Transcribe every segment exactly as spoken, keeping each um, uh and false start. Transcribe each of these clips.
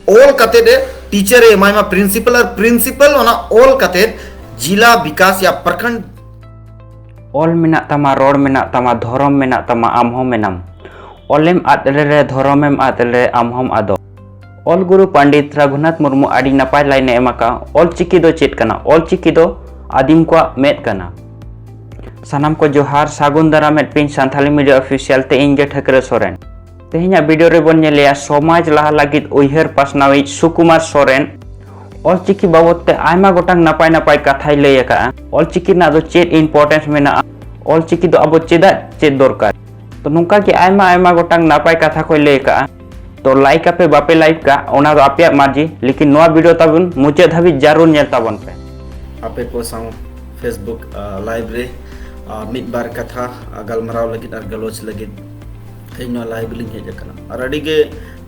ᱚᱞ ᱠᱟᱛᱮᱫ ᱮ ᱴᱤᱪᱟᱨ ᱮ ᱮᱢᱟᱭ ᱢᱟ ᱯᱨᱤᱱᱥᱤᱯᱟᱞ, ᱟᱨ ᱯᱨᱤᱱᱥᱤᱯᱟᱞ ᱚᱱᱟ ᱚᱞ ᱠᱟᱛᱮᱫ ᱡᱤᱞᱟ ᱵᱤᱠᱟᱥ ᱭᱟ ᱯᱨᱚᱠᱷᱚᱸᱰ᱾ ᱚᱞ ᱢᱮᱱᱟᱜ ᱛᱟᱢᱟ, ᱨᱚᱲ ᱢᱮᱱᱟᱜ ᱛᱟᱢᱟ, ᱫᱷᱚᱨᱚᱢ ᱢᱮᱱᱟᱜ ᱛᱟᱢᱟ, ᱟᱢ ᱦᱚᱸ ᱢᱮᱱᱟᱢ᱾ ᱚᱞᱮᱢ ᱟᱫ ᱞᱮᱨᱮ, ᱫᱷᱚᱨᱚᱢᱮᱢ ᱟᱫ ᱞᱮᱨᱮ, ᱟᱢ ᱦᱚᱸᱢ ᱟᱫᱚᱜ᱾ ᱚᱞ ᱜᱩᱨᱩ ᱯᱚᱱᱰᱤᱛ ᱨᱟᱹᱜᱷᱩᱱᱟᱛᱷ ᱢᱩᱨᱢᱩ ᱟᱹᱰᱤ ᱱᱟᱯᱟᱭ ᱞᱟᱭᱤᱱ ᱮ ᱮᱢ ᱟᱠᱟᱫᱼᱟ, "ᱚᱞ ᱪᱤᱠᱤ ᱫᱚ ᱪᱮᱫ ᱠᱟᱱᱟ? ᱚᱞ ᱪᱤᱠᱤ ᱫᱚ ᱟᱹᱫᱤᱢ ᱠᱚᱣᱟᱜ ᱢᱮᱫ ᱠᱟᱱᱟ᱾" ᱥᱟᱱᱟᱢ ᱠᱚ ᱡᱚᱦᱟᱨ, ᱥᱟᱹᱜᱩᱱ ᱫᱟᱨᱟᱢᱮᱫ ᱯᱮᱭᱟᱹᱧ ᱥᱟᱱᱛᱷᱟᱞᱤ ᱢᱤᱰᱤᱭᱟ ᱚᱯᱷᱤᱥᱤᱭᱟᱞ ᱛᱮ, ᱤᱧ ᱜᱮ ᱴᱷᱟᱹᱠᱨᱟᱹ ᱥᱚᱨᱮᱱ᱾ ᱛᱮᱦᱮᱧᱟᱜ ᱵᱷᱤᱰᱤᱭᱳ ᱨᱮᱵᱚᱱ ᱧᱮᱞᱮᱭᱟ ᱥᱚᱢᱟᱡᱽ ᱞᱟᱦᱟ ᱞᱟᱹᱜᱤᱫ ᱩᱭᱦᱟᱹᱨ ᱯᱟᱥᱱᱟᱣᱤᱡ ᱥᱩᱠᱩᱢᱟᱨ ᱥᱚᱨᱮᱱ᱾ ᱚᱞᱪᱤᱠᱤ ᱵᱟᱵᱚᱫ ᱛᱮ ᱟᱭᱢᱟ ᱜᱚᱴᱟᱝ ᱱᱟᱯᱟᱭ ᱱᱟᱯᱟᱭ ᱠᱟᱛᱷᱟᱭ ᱞᱟᱹᱭ ᱟᱠᱟᱫᱼᱟ᱾ ᱚᱞᱪᱤᱠᱤ ᱨᱮᱱᱟᱜ ᱫᱚ ᱪᱮᱫ ᱤᱢᱯᱚᱨᱴᱮᱱᱥ ᱢᱮᱱᱟᱜᱼᱟ, ᱚᱞᱪᱤᱠᱤ ᱫᱚ ᱟᱵᱚ ᱪᱮᱫᱟᱜ ᱪᱮᱫ ᱫᱚᱨᱠᱟᱨ, ᱛᱚ ᱱᱚᱝᱠᱟ ᱜᱮ ᱟᱭᱢᱟ ᱟᱭᱢᱟ ᱜᱚᱴᱟᱝ ᱱᱟᱯᱟᱭ ᱠᱟᱛᱷᱟ ᱠᱚᱭ ᱞᱟᱹᱭ ᱟᱠᱟᱫᱼᱟ᱾ ᱛᱚ ᱞᱟᱭᱤᱠ ᱟᱯᱮ ᱵᱟᱯᱮ ᱞᱟᱭᱤᱠ ᱠᱟᱜ, ᱚᱱᱟ ᱫᱚ ᱟᱯᱮᱭᱟᱜ ᱢᱟᱨᱡᱤ, ᱞᱮᱠᱤᱱ ᱱᱚᱣᱟ ᱵᱷᱤᱰᱤᱭᱳ ᱛᱟᱵᱚᱱ ᱢᱩᱪᱟᱹᱫ ᱫᱷᱟᱹᱵᱤᱡ ᱡᱟᱹᱨᱩᱲ ᱧᱮᱞ ᱛᱟᱵᱚᱱ ᱯᱮ᱾ ᱟᱯᱮ ᱠᱚ ᱥᱟᱶ ᱯᱷᱮᱥᱵᱩᱠ ᱞᱟᱭᱤᱵᱷ ᱨᱮ ᱟᱨ ᱢᱤᱫ ᱵᱟᱨ ᱠᱟᱛᱷᱟ ᱟᱨ ᱜᱟᱞᱢᱟᱨᱟᱣ ᱞᱟᱹᱜᱤᱫ ᱟᱨ ᱜᱟᱞᱚᱪ ᱞᱟᱹᱜᱤᱫ ᱛᱮᱦᱮᱧ ᱱᱚᱣᱟ ᱞᱟᱭᱤᱵᱷ ᱞᱤᱧ ᱦᱮᱡ ᱟᱠᱟᱱᱟ᱾ ᱟᱨ ᱟᱹᱰᱤ ᱜᱮ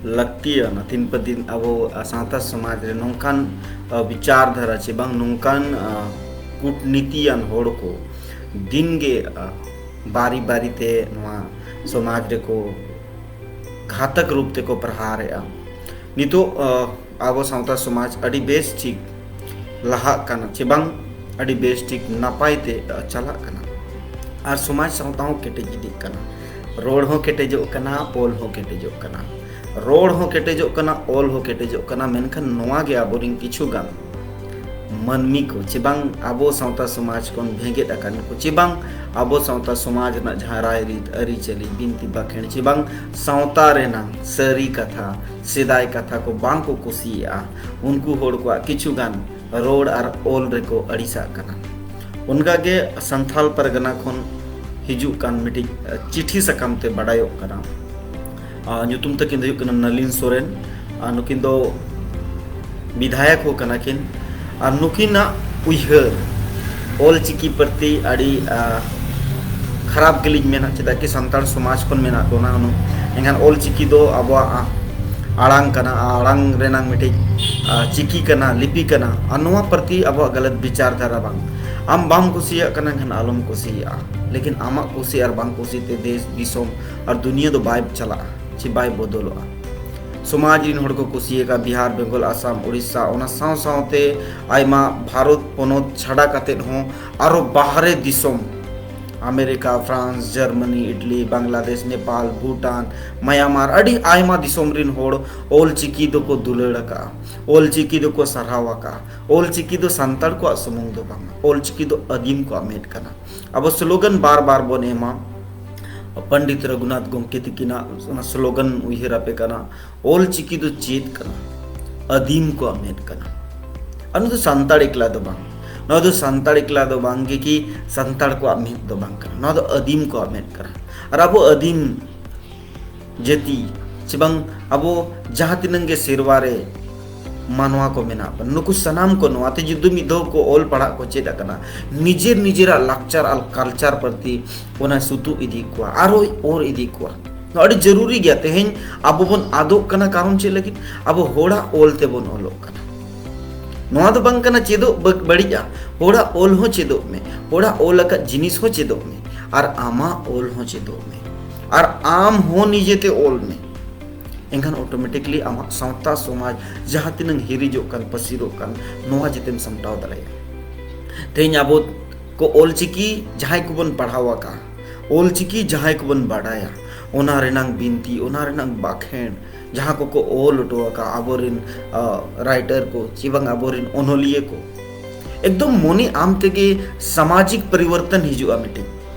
ᱞᱟᱹᱠᱛᱤᱭᱟᱱᱟ, ᱛᱤᱱ ᱯᱮ ᱫᱤᱱ ᱟᱵᱚ ᱥᱟᱶᱛᱟ ᱥᱚᱢᱟᱡᱽ ᱨᱮ ᱱᱚᱝᱠᱟᱱ ᱵᱤᱪᱟᱨ ᱫᱷᱟᱨᱟ ᱪᱮ ᱵᱟᱝ ᱱᱚᱝᱠᱟᱱ ᱠᱩᱴᱱᱤᱛᱤᱭᱟᱱ ᱦᱚᱲ ᱠᱚ ᱫᱤᱱ ᱜᱮ ᱵᱟᱨᱤ ᱵᱟᱨᱤ ᱛᱮ ᱱᱚᱣᱟ ᱥᱚᱢᱟᱡᱽ ᱨᱮᱠᱚ ᱜᱷᱟᱛᱚᱠ ᱨᱩᱯ ᱛᱮᱠᱚ ᱯᱨᱚᱦᱟᱨᱮᱜᱼᱟ᱾ ᱱᱤᱛᱚᱜ ᱟᱵᱚ ᱥᱟᱶᱛᱟ ᱥᱚᱢᱟᱡᱽ ᱟᱹᱰᱤ ᱵᱮᱥ ᱴᱷᱤᱠ ᱞᱟᱦᱟᱜ ᱠᱟᱱᱟ ᱪᱮ ᱵᱟᱝ ᱟᱹᱰᱤ ᱵᱮᱥ ᱴᱷᱤᱠ ᱱᱟᱯᱟᱭ ᱛᱮ ᱪᱟᱞᱟᱜ ᱠᱟᱱᱟ᱾ ᱟᱨ ᱥᱚᱢᱟᱡᱽ ᱥᱟᱶᱛᱟ ᱦᱚᱸ ᱠᱮᱴᱮᱡ ᱤᱫᱤᱜ ᱠᱟᱱᱟ᱾ ᱨᱚᱲ ᱦᱚᱸ ᱠᱮᱴᱮᱡᱚᱜ ᱠᱟᱱᱟ, ᱚᱞ ᱦᱚᱸ ᱠᱮᱴᱮᱡᱚᱜ ᱠᱟᱱᱟ᱾ ᱨᱚᱲ ᱦᱚᱸ ᱠᱮᱴᱮᱡᱚᱜ ᱠᱟᱱᱟ, ᱚᱞ ᱦᱚᱸ ᱠᱮᱴᱮᱡᱚᱜ ᱠᱟᱱᱟ᱾ ᱢᱮᱱᱠᱷᱟᱱ ᱱᱚᱣᱟ ᱜᱮ ᱟᱵᱚᱨᱮᱱ ᱠᱤᱪᱷᱩ ᱜᱟᱱ ᱢᱟᱹᱱᱢᱤ ᱠᱚ ᱪᱮ ᱵᱟᱝ ᱟᱵᱚ ᱥᱟᱶᱛᱟ ᱥᱚᱢᱟᱡᱽ ᱠᱷᱚᱱ ᱵᱷᱮᱜᱮᱫ ᱟᱠᱟᱱ ᱠᱚ ᱪᱮ ᱵᱟᱝ ᱟᱵᱚ ᱥᱟᱶᱛᱟ ᱥᱚᱢᱟᱡᱽ ᱨᱮᱱᱟᱜ ᱡᱟᱦᱟᱸ ᱨᱟᱭᱨᱤᱛ, ᱟᱹᱨᱤᱪᱟᱹᱞᱤ, ᱵᱤᱱᱛᱤ ᱵᱟᱠᱷᱮᱬ ᱪᱮ ᱵᱟᱝ ᱥᱟᱶᱛᱟ ᱨᱮᱱᱟᱜ ᱥᱟᱹᱨᱤ ᱠᱟᱛᱷᱟ, ᱥᱮᱫᱟᱭ ᱠᱟᱛᱷᱟ ᱠᱚ ᱵᱟᱝ ᱠᱚ ᱠᱩᱥᱤᱭᱟᱜᱼᱟ, ᱩᱱᱠᱩ ᱦᱚᱲ ᱠᱚᱣᱟᱜ ᱠᱤᱪᱷᱩ ᱜᱟᱱ ᱨᱚᱲ ᱟᱨ ᱚᱞ ᱨᱮᱠᱚ ᱟᱹᱲᱤᱥᱟᱜ ᱠᱟᱱᱟ᱾ ᱚᱱᱠᱟᱜᱮ ᱥᱟᱱᱛᱷᱟᱞ ᱯᱟᱨᱜᱟᱱᱟ ᱠᱷᱚᱱ ᱦᱤᱡᱩᱜ ᱠᱟᱱ ᱢᱤᱫᱴᱤᱡ ᱪᱤᱴᱷᱤ ᱥᱟᱠᱟᱢ ᱛᱮ ᱵᱟᱰᱟᱭᱚᱜ ᱠᱟᱱᱟ᱾ ᱟᱨ ᱧᱩᱛᱩᱢ ᱛᱟᱹᱠᱤᱱ ᱫᱚ ᱦᱩᱭᱩᱜ ᱠᱟᱱᱟ ᱱᱟᱞᱤᱱ ᱥᱚᱨᱮᱱ᱾ ᱟᱨ ᱱᱩᱠᱤᱱ ᱫᱚ ᱵᱤᱫᱷᱟᱭᱚᱠ ᱦᱚᱸ ᱠᱟᱱᱟ ᱠᱤᱱ᱾ ᱟᱨ ᱱᱩᱠᱤᱱᱟᱜ ᱩᱭᱦᱟᱹᱨ ᱚᱞ ᱪᱤᱠᱤ ᱯᱨᱚᱛᱤ ᱟᱹᱰᱤ ᱠᱷᱟᱨᱟᱯ ᱜᱮᱞᱤᱧ ᱢᱮᱱᱟ, ᱪᱮᱫᱟᱜ ᱠᱤ ᱥᱟᱱᱛᱟᱲ ᱥᱚᱢᱟᱡᱽ ᱠᱷᱚᱱ ᱢᱮᱱᱟᱜ ᱵᱚᱱᱟ ᱦᱩᱱᱟᱹᱝ᱾ ᱮᱱᱠᱷᱟᱱ ᱚᱞ ᱪᱤᱠᱤ ᱫᱚ ᱟᱵᱚᱣᱟᱜ ᱟᱲᱟᱝ ᱠᱟᱱᱟ, ᱟᱲᱟᱝ ᱨᱮᱱᱟᱜ ᱢᱤᱫᱴᱤᱡ ᱪᱤᱠᱤ ᱠᱟᱱᱟ, ᱞᱤᱯᱤ ᱠᱟᱱᱟ᱾ ᱟᱨ ᱱᱚᱣᱟ ᱯᱨᱚᱛᱤ ᱟᱵᱚᱣᱟᱜ ᱜᱟᱞᱟᱛ ᱵᱤᱪᱟᱨ ᱫᱷᱟᱨᱟ ᱵᱟᱝ, ᱟᱢ ᱵᱟᱢ ᱠᱩᱥᱤᱭᱟᱜ ᱠᱟᱱᱟ ᱮᱱᱠᱷᱟᱱ ᱟᱞᱚᱢ ᱠᱩᱥᱤᱭᱟᱜᱼᱟ, ᱞᱮᱠᱤᱱ ᱟᱢᱟᱜ ᱠᱩᱥᱤ ᱟᱨ ᱵᱟᱝ ᱠᱩᱥᱤ ᱛᱮ ᱫᱮᱥ ᱫᱤᱥᱚᱢ ᱟᱨ ᱫᱩᱱᱤᱭᱟᱹ ᱫᱚ ᱵᱟᱭ ᱪᱟᱞᱟᱜᱼᱟ ᱪᱮ ᱵᱟᱭ ᱵᱚᱫᱚᱞᱚᱜᱼᱟ᱾ ᱥᱚᱢᱟᱡᱽ ᱨᱤᱱ ᱦᱚᱲ ᱠᱚ ᱠᱩᱥᱤᱭᱟᱠᱟᱫ ᱵᱤᱦᱟᱨ, ᱵᱮᱝᱜᱚᱞ, ᱟᱥᱟᱢ, ᱳᱰᱤᱥᱟ, ᱚᱱᱟ ᱥᱟᱶ ᱥᱟᱶᱛᱮ ᱟᱭᱢᱟ ᱵᱷᱟᱨᱚᱛ ᱯᱚᱱᱚᱛ ᱪᱷᱟᱰᱟ ᱠᱟᱛᱮᱫ ᱦᱚᱸ ᱟᱨᱚ ᱵᱟᱦᱨᱮ ᱫᱤᱥᱚᱢ, America, France, Germany, Italy, Bangladesh, Nepal, Bhutan, Myanmar, ᱟᱹᱰᱤ ᱟᱭᱢᱟ ᱫᱤᱥᱚᱢ ᱨᱤᱱ ᱦᱚᱲ ᱚᱞ ᱪᱤᱠᱤ ᱫᱚᱠᱚ ᱫᱩᱞᱟᱹᱲ ᱟᱠᱟᱫᱼᱟ, ᱚᱞ ᱪᱤᱠᱤ ᱫᱚᱠᱚ ᱥᱟᱨᱦᱟᱣ ᱟᱠᱟᱫᱼᱟ᱾ ᱚᱞ ᱪᱤᱠᱤ ᱫᱚ ᱥᱟᱱᱛᱟᱲ ᱠᱚᱣᱟᱜ ᱥᱩᱢᱩᱝ ᱫᱚ ᱵᱟᱝᱟ, ᱚᱞ ᱪᱤᱠᱤ ᱫᱚ ᱟᱹᱫᱤᱢ ᱠᱚᱣᱟᱜ ᱢᱮᱫ ᱠᱟᱱᱟ᱾ ᱟᱵᱚ ᱥᱞᱳᱜᱟᱱ ᱵᱟᱨ ᱵᱟᱨ ᱵᱚᱱ ᱮᱢᱟ, ᱯᱚᱱᱰᱤᱛ ᱨᱚᱜᱷᱩᱱᱟᱛᱷ ᱜᱚᱢᱠᱮ ᱛᱤᱠᱤᱱᱟᱜ ᱚᱱᱟ ᱥᱞᱳᱜᱟᱱ ᱩᱭᱦᱟᱹᱨ ᱟᱯᱮ ᱠᱟᱱᱟ, ᱚᱞ ᱪᱤᱠᱤ ᱫᱚ ᱪᱮᱫ ᱠᱟᱱᱟ? ᱟᱹᱫᱤᱢ ᱠᱚᱣᱟᱜ ᱢᱮᱫ ᱠᱟᱱᱟ᱾ ᱟᱨ ᱱᱚᱣᱟ ᱫᱚ ᱥᱟᱱᱛᱟᱲ ᱮᱠᱞᱟ ᱫᱚ ᱵᱟᱝ, ᱱᱚᱣᱟ ᱫᱚ ᱥᱟᱱᱛᱟᱲ ᱮᱠᱞᱟ ᱫᱚ ᱵᱟᱝ ᱜᱮ ᱠᱤ ᱥᱟᱱᱛᱟᱲ ᱠᱚᱣᱟᱜ ᱢᱮᱫ ᱫᱚ ᱵᱟᱝ ᱠᱟᱱᱟ, ᱱᱚᱣᱟ ᱫᱚ ᱟᱹᱫᱤᱢ ᱠᱚᱣᱟᱜ ᱢᱮᱫ ᱠᱟᱱᱟ᱾ ᱟᱨ ᱟᱵᱚ ᱟᱹᱫᱤᱢ ᱡᱟᱹᱛᱤ ᱪᱮ ᱵᱟᱝ ᱟᱵᱚ ᱡᱟᱦᱟᱸ ᱛᱤᱱᱟᱹᱝ ᱜᱮ ᱥᱮᱨᱣᱟ ᱨᱮ ᱢᱟᱱᱣᱟ ᱠᱚ ᱢᱮᱱᱟᱜ ᱵᱚᱱᱟ, ᱱᱩᱠᱩ ᱥᱟᱱᱟᱢ ᱠᱚ ᱱᱚᱣᱟ ᱛᱮ ᱡᱩᱫᱤ ᱢᱤᱫ ᱫᱷᱟᱣ ᱠᱚ ᱚᱞ ᱯᱟᱲᱦᱟᱜ ᱠᱚ ᱪᱮᱫ ᱟᱠᱟᱱᱟ, ᱱᱤᱡᱮᱨ ᱱᱤᱡᱮᱨᱟᱜ ᱞᱟᱠᱪᱟᱨ ᱟᱨ ᱠᱟᱞᱪᱟᱨ ᱯᱨᱚᱛᱤ ᱚᱱᱟ ᱥᱩᱛᱩᱜ ᱤᱫᱤ ᱠᱚᱣᱟ, ᱟᱨᱚᱭ ᱚᱨ ᱤᱫᱤ ᱠᱚᱣᱟ᱾ ᱱᱚᱣᱟ ᱟᱹᱰᱤ ᱡᱟᱹᱨᱩᱨᱤ ᱜᱮᱭᱟ᱾ ᱛᱮᱦᱮᱧ ᱟᱵᱚ ᱵᱚᱱ ᱟᱫᱚᱜ ᱠᱟᱱᱟ, ᱠᱟᱨᱚᱱ ᱪᱮᱫ ᱞᱟᱹᱜᱤᱫ? ᱟᱵᱚ ᱦᱚᱲᱟᱜ ᱚᱞ ᱛᱮᱵᱚᱱ ᱚᱞᱚᱜ ᱠᱟᱱᱟ᱾ ᱱᱚᱣᱟ ᱫᱚ ᱵᱟᱝ ᱠᱟᱱᱟ ᱪᱮᱫᱚᱜ ᱵᱟ-, ᱵᱟᱹᱲᱤᱡᱼᱟ᱾ ᱦᱚᱲᱟᱜ ᱚᱞ ᱦᱚᱸ ᱪᱮᱫᱚᱜ ᱢᱮ, ᱦᱚᱲᱟᱜ ᱚᱞ ᱟᱠᱟᱫ ᱡᱤᱱᱤᱥ ᱦᱚᱸ ᱪᱮᱫᱚᱜ ᱢᱮ, ᱟᱨ ᱟᱢᱟᱜ ᱚᱞ ᱦᱚᱸ ᱪᱮᱫᱚᱜ ᱢᱮ, ᱟᱨ ᱟᱢ ᱦᱚᱸ ᱱᱤᱡᱮᱛᱮ ᱚᱞ ᱢᱮ᱾ ᱮᱱᱠᱷᱟᱱ automatically ᱟᱢᱟᱜ ᱥᱟᱶᱛᱟ ᱥᱚᱢᱟᱡᱽ ᱡᱟᱦᱟᱸ ᱛᱤᱱᱟᱹᱝ ᱦᱤᱨᱤᱡᱚᱜ ᱠᱟᱱ, ᱯᱟᱹᱥᱤᱨᱚᱜ ᱠᱟᱱ, ᱱᱚᱣᱟ ᱡᱮᱛᱮᱢ ᱥᱟᱢᱴᱟᱣ ᱫᱟᱲᱮᱭᱟᱜᱼᱟ᱾ ᱛᱮᱦᱮᱧ ᱟᱵᱚ ᱠᱚ ᱚᱞᱪᱤᱠᱤ ᱡᱟᱦᱟᱸᱭ ᱠᱚᱵᱚᱱ ᱯᱟᱲᱦᱟᱣ ᱟᱠᱟᱫᱼᱟ, ᱚᱞᱪᱤᱠᱤ ᱡᱟᱦᱟᱸᱭ ᱠᱚᱵᱚᱱ ᱵᱟᱰᱟᱭᱟ, ᱚᱱᱟ ᱨᱮᱱᱟᱝ ᱵᱤᱱᱛᱤ, ᱚᱱᱟ ᱨᱮᱱᱟᱝ ᱵᱟᱠᱷᱮᱬ, ᱡᱟᱦᱟᱸ ᱠᱚᱠᱚ ᱚᱞ ᱦᱚᱴᱚ ᱟᱠᱟᱫ ᱟᱵᱚᱨᱮᱱ, ᱟ, writer ᱠᱚ ᱪᱮ ᱵᱟᱝ ᱟᱵᱚᱨᱮᱱ ᱚᱱᱚᱞᱤᱭᱟᱹ ᱠᱚ, ᱮᱠᱫᱚᱢ ᱢᱚᱱᱮ ᱟᱢ ᱛᱮᱜᱮ ᱥᱟᱢᱟᱡᱤᱠ ᱯᱚᱨᱤᱵᱚᱨᱛᱚᱱ ᱦᱤᱡᱩᱜᱼᱟ ᱢᱤᱫᱴᱤᱡ᱾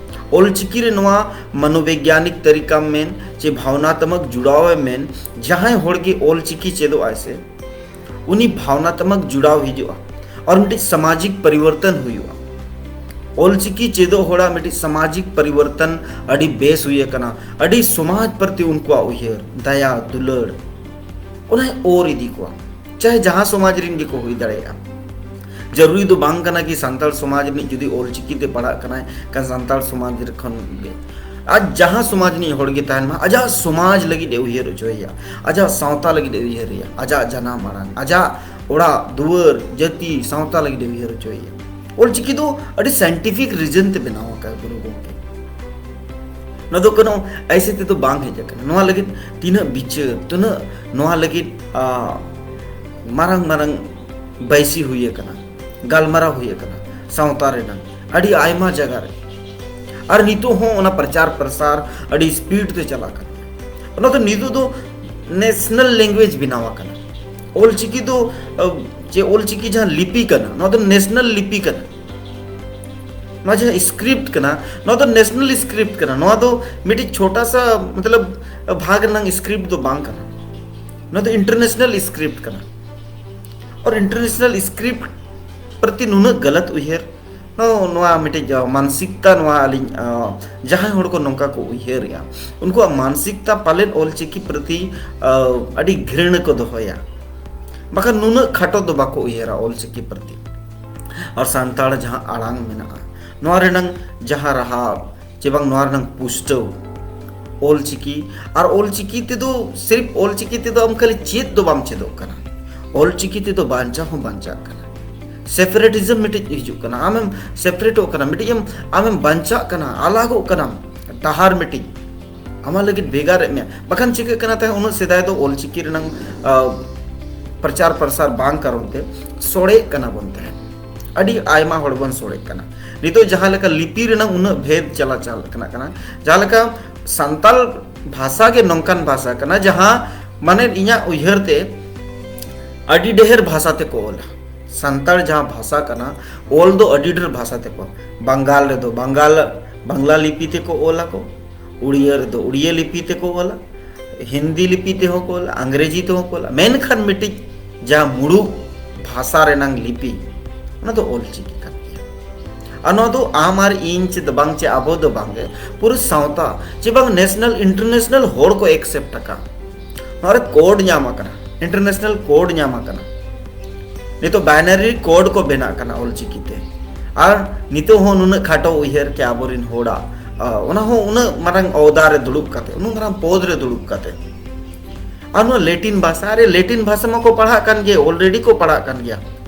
ᱚᱞᱪᱤᱠᱤ ᱨᱮ ᱱᱚᱣᱟ ᱢᱚᱱᱳᱵᱤᱜᱽᱭᱟᱱᱤᱠ ᱛᱟᱹᱨᱤᱠᱟᱢ ᱢᱮᱱ ᱪᱮ ᱵᱷᱟᱣᱱᱟᱛᱢᱚᱠ ᱡᱩᱲᱟᱣ ᱮᱢ ᱢᱮᱱ, ᱡᱟᱦᱟᱸᱭ ᱦᱚᱲ ᱜᱮ ᱚᱞᱪᱤᱠᱤ ᱪᱮᱫᱚᱜ ᱟᱭ ᱥᱮ, ᱩᱱᱤ ᱵᱷᱟᱣᱱᱟᱛᱢᱚᱠ ᱡᱩᱲᱟᱣ ᱦᱤᱡᱩᱜᱼᱟ ᱟᱨ ᱢᱤᱫᱴᱤᱡ ᱥᱟᱢᱟᱡᱤᱠ ᱯᱚᱨᱤᱵᱚᱨᱛᱚᱱ ᱦᱩᱭᱩᱜᱼᱟ᱾ ᱚᱞᱪᱤᱠᱤ ᱪᱮᱫᱚᱜ ᱦᱚᱲᱟᱜ ᱢᱤᱫᱴᱤᱡ ᱥᱟᱢᱟᱡᱤᱠ ᱯᱚᱨᱤᱵᱚᱨᱛᱚᱱ ᱟᱹᱰᱤ ᱵᱮᱥ ᱦᱩᱭ ᱟᱠᱟᱱᱟ, ᱟᱹᱰᱤ ᱥᱚᱢᱟᱡᱽ ᱯᱨᱚᱛᱤ ᱩᱱᱠᱩᱣᱟᱜ ᱩᱭᱦᱟᱹᱨ, ᱫᱟᱭᱟ, ᱫᱩᱞᱟᱹᱲ, ᱚᱱᱟᱭ ᱚᱨ ᱤᱫᱤ ᱠᱚᱣᱟ, ᱪᱟᱦᱮ ᱡᱟᱦᱟᱸ ᱥᱚᱢᱟᱡᱽ ᱨᱮᱱ ᱜᱮᱠᱚ ᱦᱩᱭ ᱫᱟᱲᱮᱭᱟᱜᱼᱟ᱾ ᱡᱟᱹᱨᱩᱨᱤ ᱫᱚ ᱵᱟᱝ ᱠᱟᱱᱟ ᱠᱤ ᱥᱟᱱᱛᱟᱲ ᱥᱚᱢᱟᱡᱽ ᱨᱤᱱᱤᱡ ᱡᱩᱫᱤ ᱚᱞᱪᱤᱠᱤ ᱛᱮ ᱯᱟᱲᱦᱟᱜ ᱠᱟᱱᱟᱭ, ᱠᱷᱟᱱ ᱥᱟᱱᱛᱟᱲ ᱥᱚᱢᱟᱡᱽ ᱠᱷᱚᱱ ᱜᱮ, ᱟᱡ ᱡᱟᱦᱟᱸ ᱥᱚᱢᱟᱡᱽ ᱨᱤᱱᱤᱡ ᱦᱚᱲ ᱜᱮ ᱛᱟᱦᱮᱱ ᱢᱟ, ᱟᱡᱟᱜ ᱥᱚᱢᱟᱡᱽ ᱞᱟᱹᱜᱤᱫ ᱮ ᱩᱭᱦᱟᱹᱨ ᱦᱚᱪᱚᱭᱮᱭᱟ, ᱟᱡᱟᱜ ᱥᱟᱶᱛᱟ ᱞᱟᱹᱜᱤᱫ ᱮ ᱩᱭᱦᱟᱹᱨᱮᱭᱟ, ᱟᱡᱟᱜ ᱡᱟᱱᱟᱢ ᱟᱲᱟᱝ, ᱟᱡᱟᱜ ᱚᱲᱟᱜ ᱫᱩᱣᱟᱹᱨ, ᱡᱟᱹᱛᱤ, ᱥᱟᱶᱛᱟ ᱞᱟᱹᱜᱤᱫ ᱮ ᱩᱭᱦᱟᱹᱨ ᱦᱚᱪᱚᱭᱮᱭᱟ᱾ ᱚᱞᱪᱤᱠᱤ ᱫᱚ ᱟᱹᱰᱤ scientific reason ᱛᱮ ᱵᱮᱱᱟᱣ ᱟᱠᱟᱫ ᱜᱩᱨᱩ ᱜᱚᱢᱠᱮ᱾ ᱱᱚᱣᱟ ᱫᱚ ᱠᱳᱱᱳ ᱟᱭᱥᱮ ᱛᱮᱫᱚ ᱵᱟᱝ ᱦᱮᱡ ᱟᱠᱟᱱᱟ᱾ ᱱᱚᱣᱟ ᱞᱟᱹᱜᱤᱫ ᱛᱤᱱᱟᱹᱜ ᱵᱤᱪᱟᱹᱨ, ᱛᱤᱱᱟᱹᱜ ᱱᱚᱣᱟ ᱞᱟᱹᱜᱤᱫ ᱟ, ᱢᱟᱨᱟᱝ ᱢᱟᱨᱟᱝ ᱵᱟᱭᱥᱤ ᱦᱩᱭ ᱟᱠᱟᱱᱟ, ᱜᱟᱞᱢᱟᱨᱟᱣ ᱦᱩᱭ ᱟᱠᱟᱱᱟ ᱥᱟᱶᱛᱟ ᱨᱮᱱᱟᱜ ᱟᱹᱰᱤ ᱟᱭᱢᱟ ᱡᱟᱭᱜᱟ ᱨᱮ᱾ ᱟᱨ ᱱᱤᱛᱚᱜ ᱦᱚᱸ ᱚᱱᱟ ᱯᱨᱚᱪᱟᱨ ᱯᱨᱚᱥᱟᱨ ᱟᱹᱰᱤ ᱥᱯᱤᱰ ᱛᱮ ᱪᱟᱞᱟᱜ ᱠᱟᱱᱟ᱾ ᱚᱱᱟ ᱫᱚ ᱱᱤᱛᱚᱜ ᱫᱚ ᱱᱮᱥᱱᱟᱞ ᱞᱮᱝᱜᱩᱭᱮᱡᱽ ᱵᱮᱱᱟᱣ ᱟᱠᱟᱱᱟ᱾ ᱚᱞᱪᱤᱠᱤ ᱫᱚ ᱟ, ᱪᱮ ᱚᱞᱪᱤᱠᱤ ᱡᱟᱦᱟᱸ ᱞᱤᱯᱤ ᱠᱟᱱᱟ, ᱱᱚᱣᱟ ᱫᱚ ᱱᱮᱥᱱᱟᱞ ᱞᱤᱯᱤ ᱠᱟᱱᱟ᱾ ᱱᱚᱣᱟ ᱡᱟᱦᱟᱸ ᱥᱠᱨᱤᱯᱴ ᱠᱟᱱᱟ, ᱱᱚᱣᱟ ᱫᱚ ᱱᱮᱥᱱᱟᱞ ᱥᱠᱨᱤᱯᱴ ᱠᱟᱱᱟ᱾ ᱱᱚᱣᱟ ᱫᱚ ᱢᱤᱫᱴᱤᱡ ᱪᱷᱳᱴᱟ ᱥᱟ ᱢᱚᱛᱞᱚᱵ ᱵᱷᱟᱜᱽ ᱨᱮᱱᱟᱜ ᱥᱠᱨᱤᱯᱴ ᱫᱚ ᱵᱟᱝ ᱠᱟᱱᱟ᱾ ᱱᱚᱣᱟ ᱫᱚ ᱤᱱᱴᱟᱨᱱᱮᱥᱱᱟᱞ ᱥᱠᱨᱤᱯᱴ ᱠᱟᱱᱟ᱾ ᱟᱨ ᱤᱱᱴᱟᱨᱱᱮᱥᱱᱟᱞ ᱥᱠᱨᱤᱯᱴ ᱯᱨᱚᱛᱤ ᱱᱩᱱᱟᱹᱜ ᱜᱟᱞᱟᱛ ᱩᱭᱦᱟᱹᱨ, ᱱᱚᱣᱟ ᱱᱚᱣᱟ ᱢᱤᱫᱴᱤᱡ ᱟ, ᱢᱟᱱᱥᱤᱠᱛᱟ, ᱱᱚᱣᱟ ᱟᱹᱞᱤᱧ ᱟ, ᱡᱟᱦᱟᱸᱭ ᱦᱚᱲ ᱠᱚ ᱱᱚᱝᱠᱟ ᱠᱚ ᱩᱭᱦᱟᱹᱨᱮᱜᱼᱟ, ᱩᱱᱠᱩᱣᱟᱜ ᱢᱟᱱᱥᱤᱠᱛᱟ ᱯᱟᱞᱮᱱ ᱚᱞᱪᱤᱠᱤ ᱯᱨᱚᱛᱤ ᱟ, ᱟᱹᱰᱤ ᱜᱷᱨᱤᱬᱟᱹ ᱠᱚ ᱫᱚᱦᱚᱭᱟ, ᱵᱟᱠᱷᱟᱱ ᱱᱩᱱᱟᱹᱜ ᱠᱷᱟᱴᱚ ᱫᱚ ᱵᱟᱠᱚ ᱩᱭᱦᱟᱹᱨᱟ ᱚᱞᱪᱤᱠᱤ ᱯᱨᱚᱛᱤ᱾ ᱟᱨ ᱥᱟᱱᱛᱟᱲ ᱡᱟᱦᱟᱸ ᱟᱲᱟᱝ ᱢᱮᱱᱟᱜᱼᱟ, ᱱᱚᱣᱟ ᱨᱮᱱᱟᱝ ᱡᱟᱦᱟᱸ ᱨᱟᱦᱟ ᱪᱮ ᱵᱟᱝ ᱱᱚᱣᱟ ᱨᱮᱱᱟᱝ ᱯᱩᱥᱴᱟᱹᱣ, ᱚᱞᱪᱤᱠᱤ, ᱟᱨ ᱚᱞᱪᱤᱠᱤ ᱛᱮᱫᱚ, ᱥᱤᱨᱯ ᱚᱞᱪᱤᱠᱤ ᱛᱮᱫᱚ ᱟᱢ ᱠᱷᱟᱹᱞᱤ ᱪᱮᱫ ᱫᱚ ᱵᱟᱢ ᱪᱮᱫᱚᱜ ᱠᱟᱱᱟ, ᱚᱞᱪᱤᱠᱤ ᱛᱮᱫᱚ ᱵᱟᱧᱪᱟᱣ ᱦᱚᱸ ᱵᱟᱧᱪᱟᱜ ᱠᱟᱱᱟ᱾ ᱥᱮᱯᱟᱨᱮᱴᱤᱡᱚᱢ ᱢᱤᱫᱴᱤᱡ ᱦᱤᱡᱩᱜ ᱠᱟᱱᱟ, ᱟᱢᱮᱢ ᱥᱮᱯᱟᱨᱮᱴᱚᱜ ᱠᱟᱱᱟ, ᱢᱤᱫᱴᱤᱡ ᱮᱢ, ᱟᱢᱮᱢ ᱵᱟᱧᱪᱟᱜ ᱠᱟᱱᱟ, ᱟᱞᱟᱜᱚᱜ ᱠᱟᱱᱟᱢ, ᱰᱟᱦᱟᱨ ᱢᱤᱫᱴᱤᱡ ᱟᱢᱟᱜ ᱞᱟᱹᱜᱤᱫ ᱵᱷᱮᱜᱟᱨᱮᱫ ᱢᱮᱭᱟ᱾ ᱵᱟᱠᱷᱟᱱ ᱪᱤᱠᱟᱹᱜ ᱠᱟᱱᱟ ᱛᱟᱦᱮᱸ, ᱩᱱᱟᱹᱜ ᱥᱮᱫᱟᱭ ᱫᱚ ᱚᱞᱪᱤᱠᱤ ᱨᱮᱱᱟᱝ ᱟ, ᱯᱨᱚᱪᱟᱨ ᱯᱨᱚᱥᱟᱨ ᱵᱟᱝ ᱠᱟᱨᱚᱱ ᱛᱮ ᱥᱚᱲᱮᱜ ᱠᱟᱱᱟ ᱵᱚᱱ ᱛᱟᱦᱮᱸᱫ, ᱟᱹᱰᱤ ᱟᱭᱢᱟ ᱦᱚᱲ ᱵᱚᱱ ᱥᱚᱲᱮᱜ ᱠᱟᱱᱟ᱾ ᱱᱤᱛᱚᱜ ᱡᱟᱦᱟᱸ ᱞᱮᱠᱟ ᱞᱤᱯᱤ ᱨᱮᱱᱟᱝ ᱩᱱᱟᱹᱜ ᱵᱷᱮᱫ ᱪᱟᱞᱟᱜ ᱪᱟᱞᱟᱜ ᱠᱟᱱᱟ, ᱡᱟᱦᱟᱸ ᱞᱮᱠᱟ ᱥᱟᱱᱛᱟᱲ ᱵᱷᱟᱥᱟ ᱜᱮ ᱱᱚᱝᱠᱟᱱ ᱵᱷᱟᱥᱟ ᱠᱟᱱᱟ ᱡᱟᱦᱟᱸ ᱢᱟᱱᱮ ᱤᱧᱟᱹᱜ ᱩᱭᱦᱟᱹᱨ ᱛᱮ ᱟᱹᱰᱤ ᱰᱷᱮᱨ ᱵᱷᱟᱥᱟ ᱛᱮᱠᱚ ᱚᱞᱟ᱾ ᱥᱟᱱᱛᱟᱲ ᱡᱟᱦᱟᱸ ᱵᱷᱟᱥᱟ ᱠᱟᱱᱟ, ᱚᱞ ᱫᱚ ᱟᱹᱰᱤ ᱰᱷᱮᱨ ᱵᱷᱟᱥᱟ ᱛᱮᱠᱚ, ᱵᱟᱝᱜᱟᱞ ᱨᱮᱫᱚ ᱵᱟᱝᱜᱟᱞ, ᱵᱟᱝᱞᱟ ᱞᱤᱯᱤ ᱛᱮᱠᱚ ᱚᱞ ᱟᱠᱚ, ᱩᱲᱤᱭᱟᱹ ᱨᱮᱫᱚ ᱩᱲᱤᱭᱟᱹ ᱞᱤᱯᱤ ᱛᱮᱠᱚ ᱚᱞᱟ, ᱦᱤᱱᱫᱤ ᱞᱤᱯᱤ ᱛᱮᱦᱚᱸ ᱠᱚ ᱚᱞᱟ, ᱟᱝᱜᱽᱨᱮᱡᱤ ᱛᱮᱦᱚᱸ ᱠᱚ ᱚᱞᱟ, ᱢᱮᱱᱠᱷᱟᱱ ᱢᱤᱫᱴᱤᱡ ᱡᱟᱦᱟᱸ ᱢᱩᱲᱩᱫ ᱵᱷᱟᱥᱟ ᱨᱮᱱᱟᱝ ᱞᱤᱯᱤ, ᱚᱱᱟ ᱫᱚ ᱚᱞ ᱪᱤᱠᱤ ᱠᱟᱱ ᱜᱮᱭᱟ᱾ ᱟᱨ ᱱᱚᱣᱟ ᱫᱚ ᱟᱢ ᱟᱨ ᱤᱧ ᱪᱮᱫ ᱵᱟᱝ ᱪᱮ ᱟᱵᱚ ᱫᱚ ᱵᱟᱝᱜᱮ, ᱯᱩᱨᱟᱹ ᱥᱟᱶᱛᱟ ᱪᱮ ᱵᱟᱝ ᱱᱮᱥᱱᱟᱞ ᱤᱱᱴᱟᱨᱱᱮᱥᱱᱟᱞ ᱦᱚᱲ ᱠᱚ ᱮᱠᱥᱮᱯᱴ ᱟᱠᱟᱫ᱾ ᱱᱚᱣᱟ ᱨᱮ ᱠᱳᱰ ᱧᱟᱢ ᱟᱠᱟᱱᱟ, ᱤᱱᱴᱟᱨᱱᱮᱥᱱᱟᱞ ᱠᱳᱰ ᱧᱟᱢ ᱟᱠᱟᱱᱟ᱾ ᱱᱤᱛᱚᱜ ᱵᱟᱭᱱᱟᱨᱤ ᱠᱳᱰ ᱠᱚ ᱵᱮᱱᱟᱜ ᱠᱟᱱᱟ ᱚᱞ ᱪᱤᱠᱤ ᱛᱮ᱾ ᱟᱨ ᱱᱤᱛᱚᱜ ᱦᱚᱸ ᱱᱩᱱᱟᱹᱜ ᱠᱷᱟᱴᱚ ᱩᱭᱦᱟᱹᱨ ᱠᱮ ᱟᱵᱚᱨᱮᱱ ᱦᱚᱲᱟᱜ, ᱟ, ᱚᱱᱟ ᱦᱚᱸ ᱩᱱᱟᱹᱜ ᱢᱟᱨᱟᱝ ᱚᱦᱫᱟ ᱨᱮ ᱫᱩᱲᱩᱵ ᱠᱟᱛᱮ, ᱩᱱᱟᱹᱜ ᱢᱟᱨᱟᱝ ᱯᱚᱫᱽ ᱨᱮ ᱫᱩᱲᱩᱵ ᱠᱟᱛᱮ᱾ ᱟᱨ ᱱᱚᱣᱟ ᱞᱮᱴᱤᱱ ᱵᱷᱟᱥᱟ, ᱟᱨᱮ ᱞᱮᱴᱤᱱ ᱵᱷᱟᱥᱟ ᱢᱟᱠᱚ ᱯᱟᱲᱦᱟᱜ ᱠᱟᱱ ᱜᱮ, ᱚᱞᱨᱮᱰᱤ ᱠᱚ ᱯᱟᱲᱦᱟᱜ ᱠᱟᱱ ᱜᱮᱭᱟ,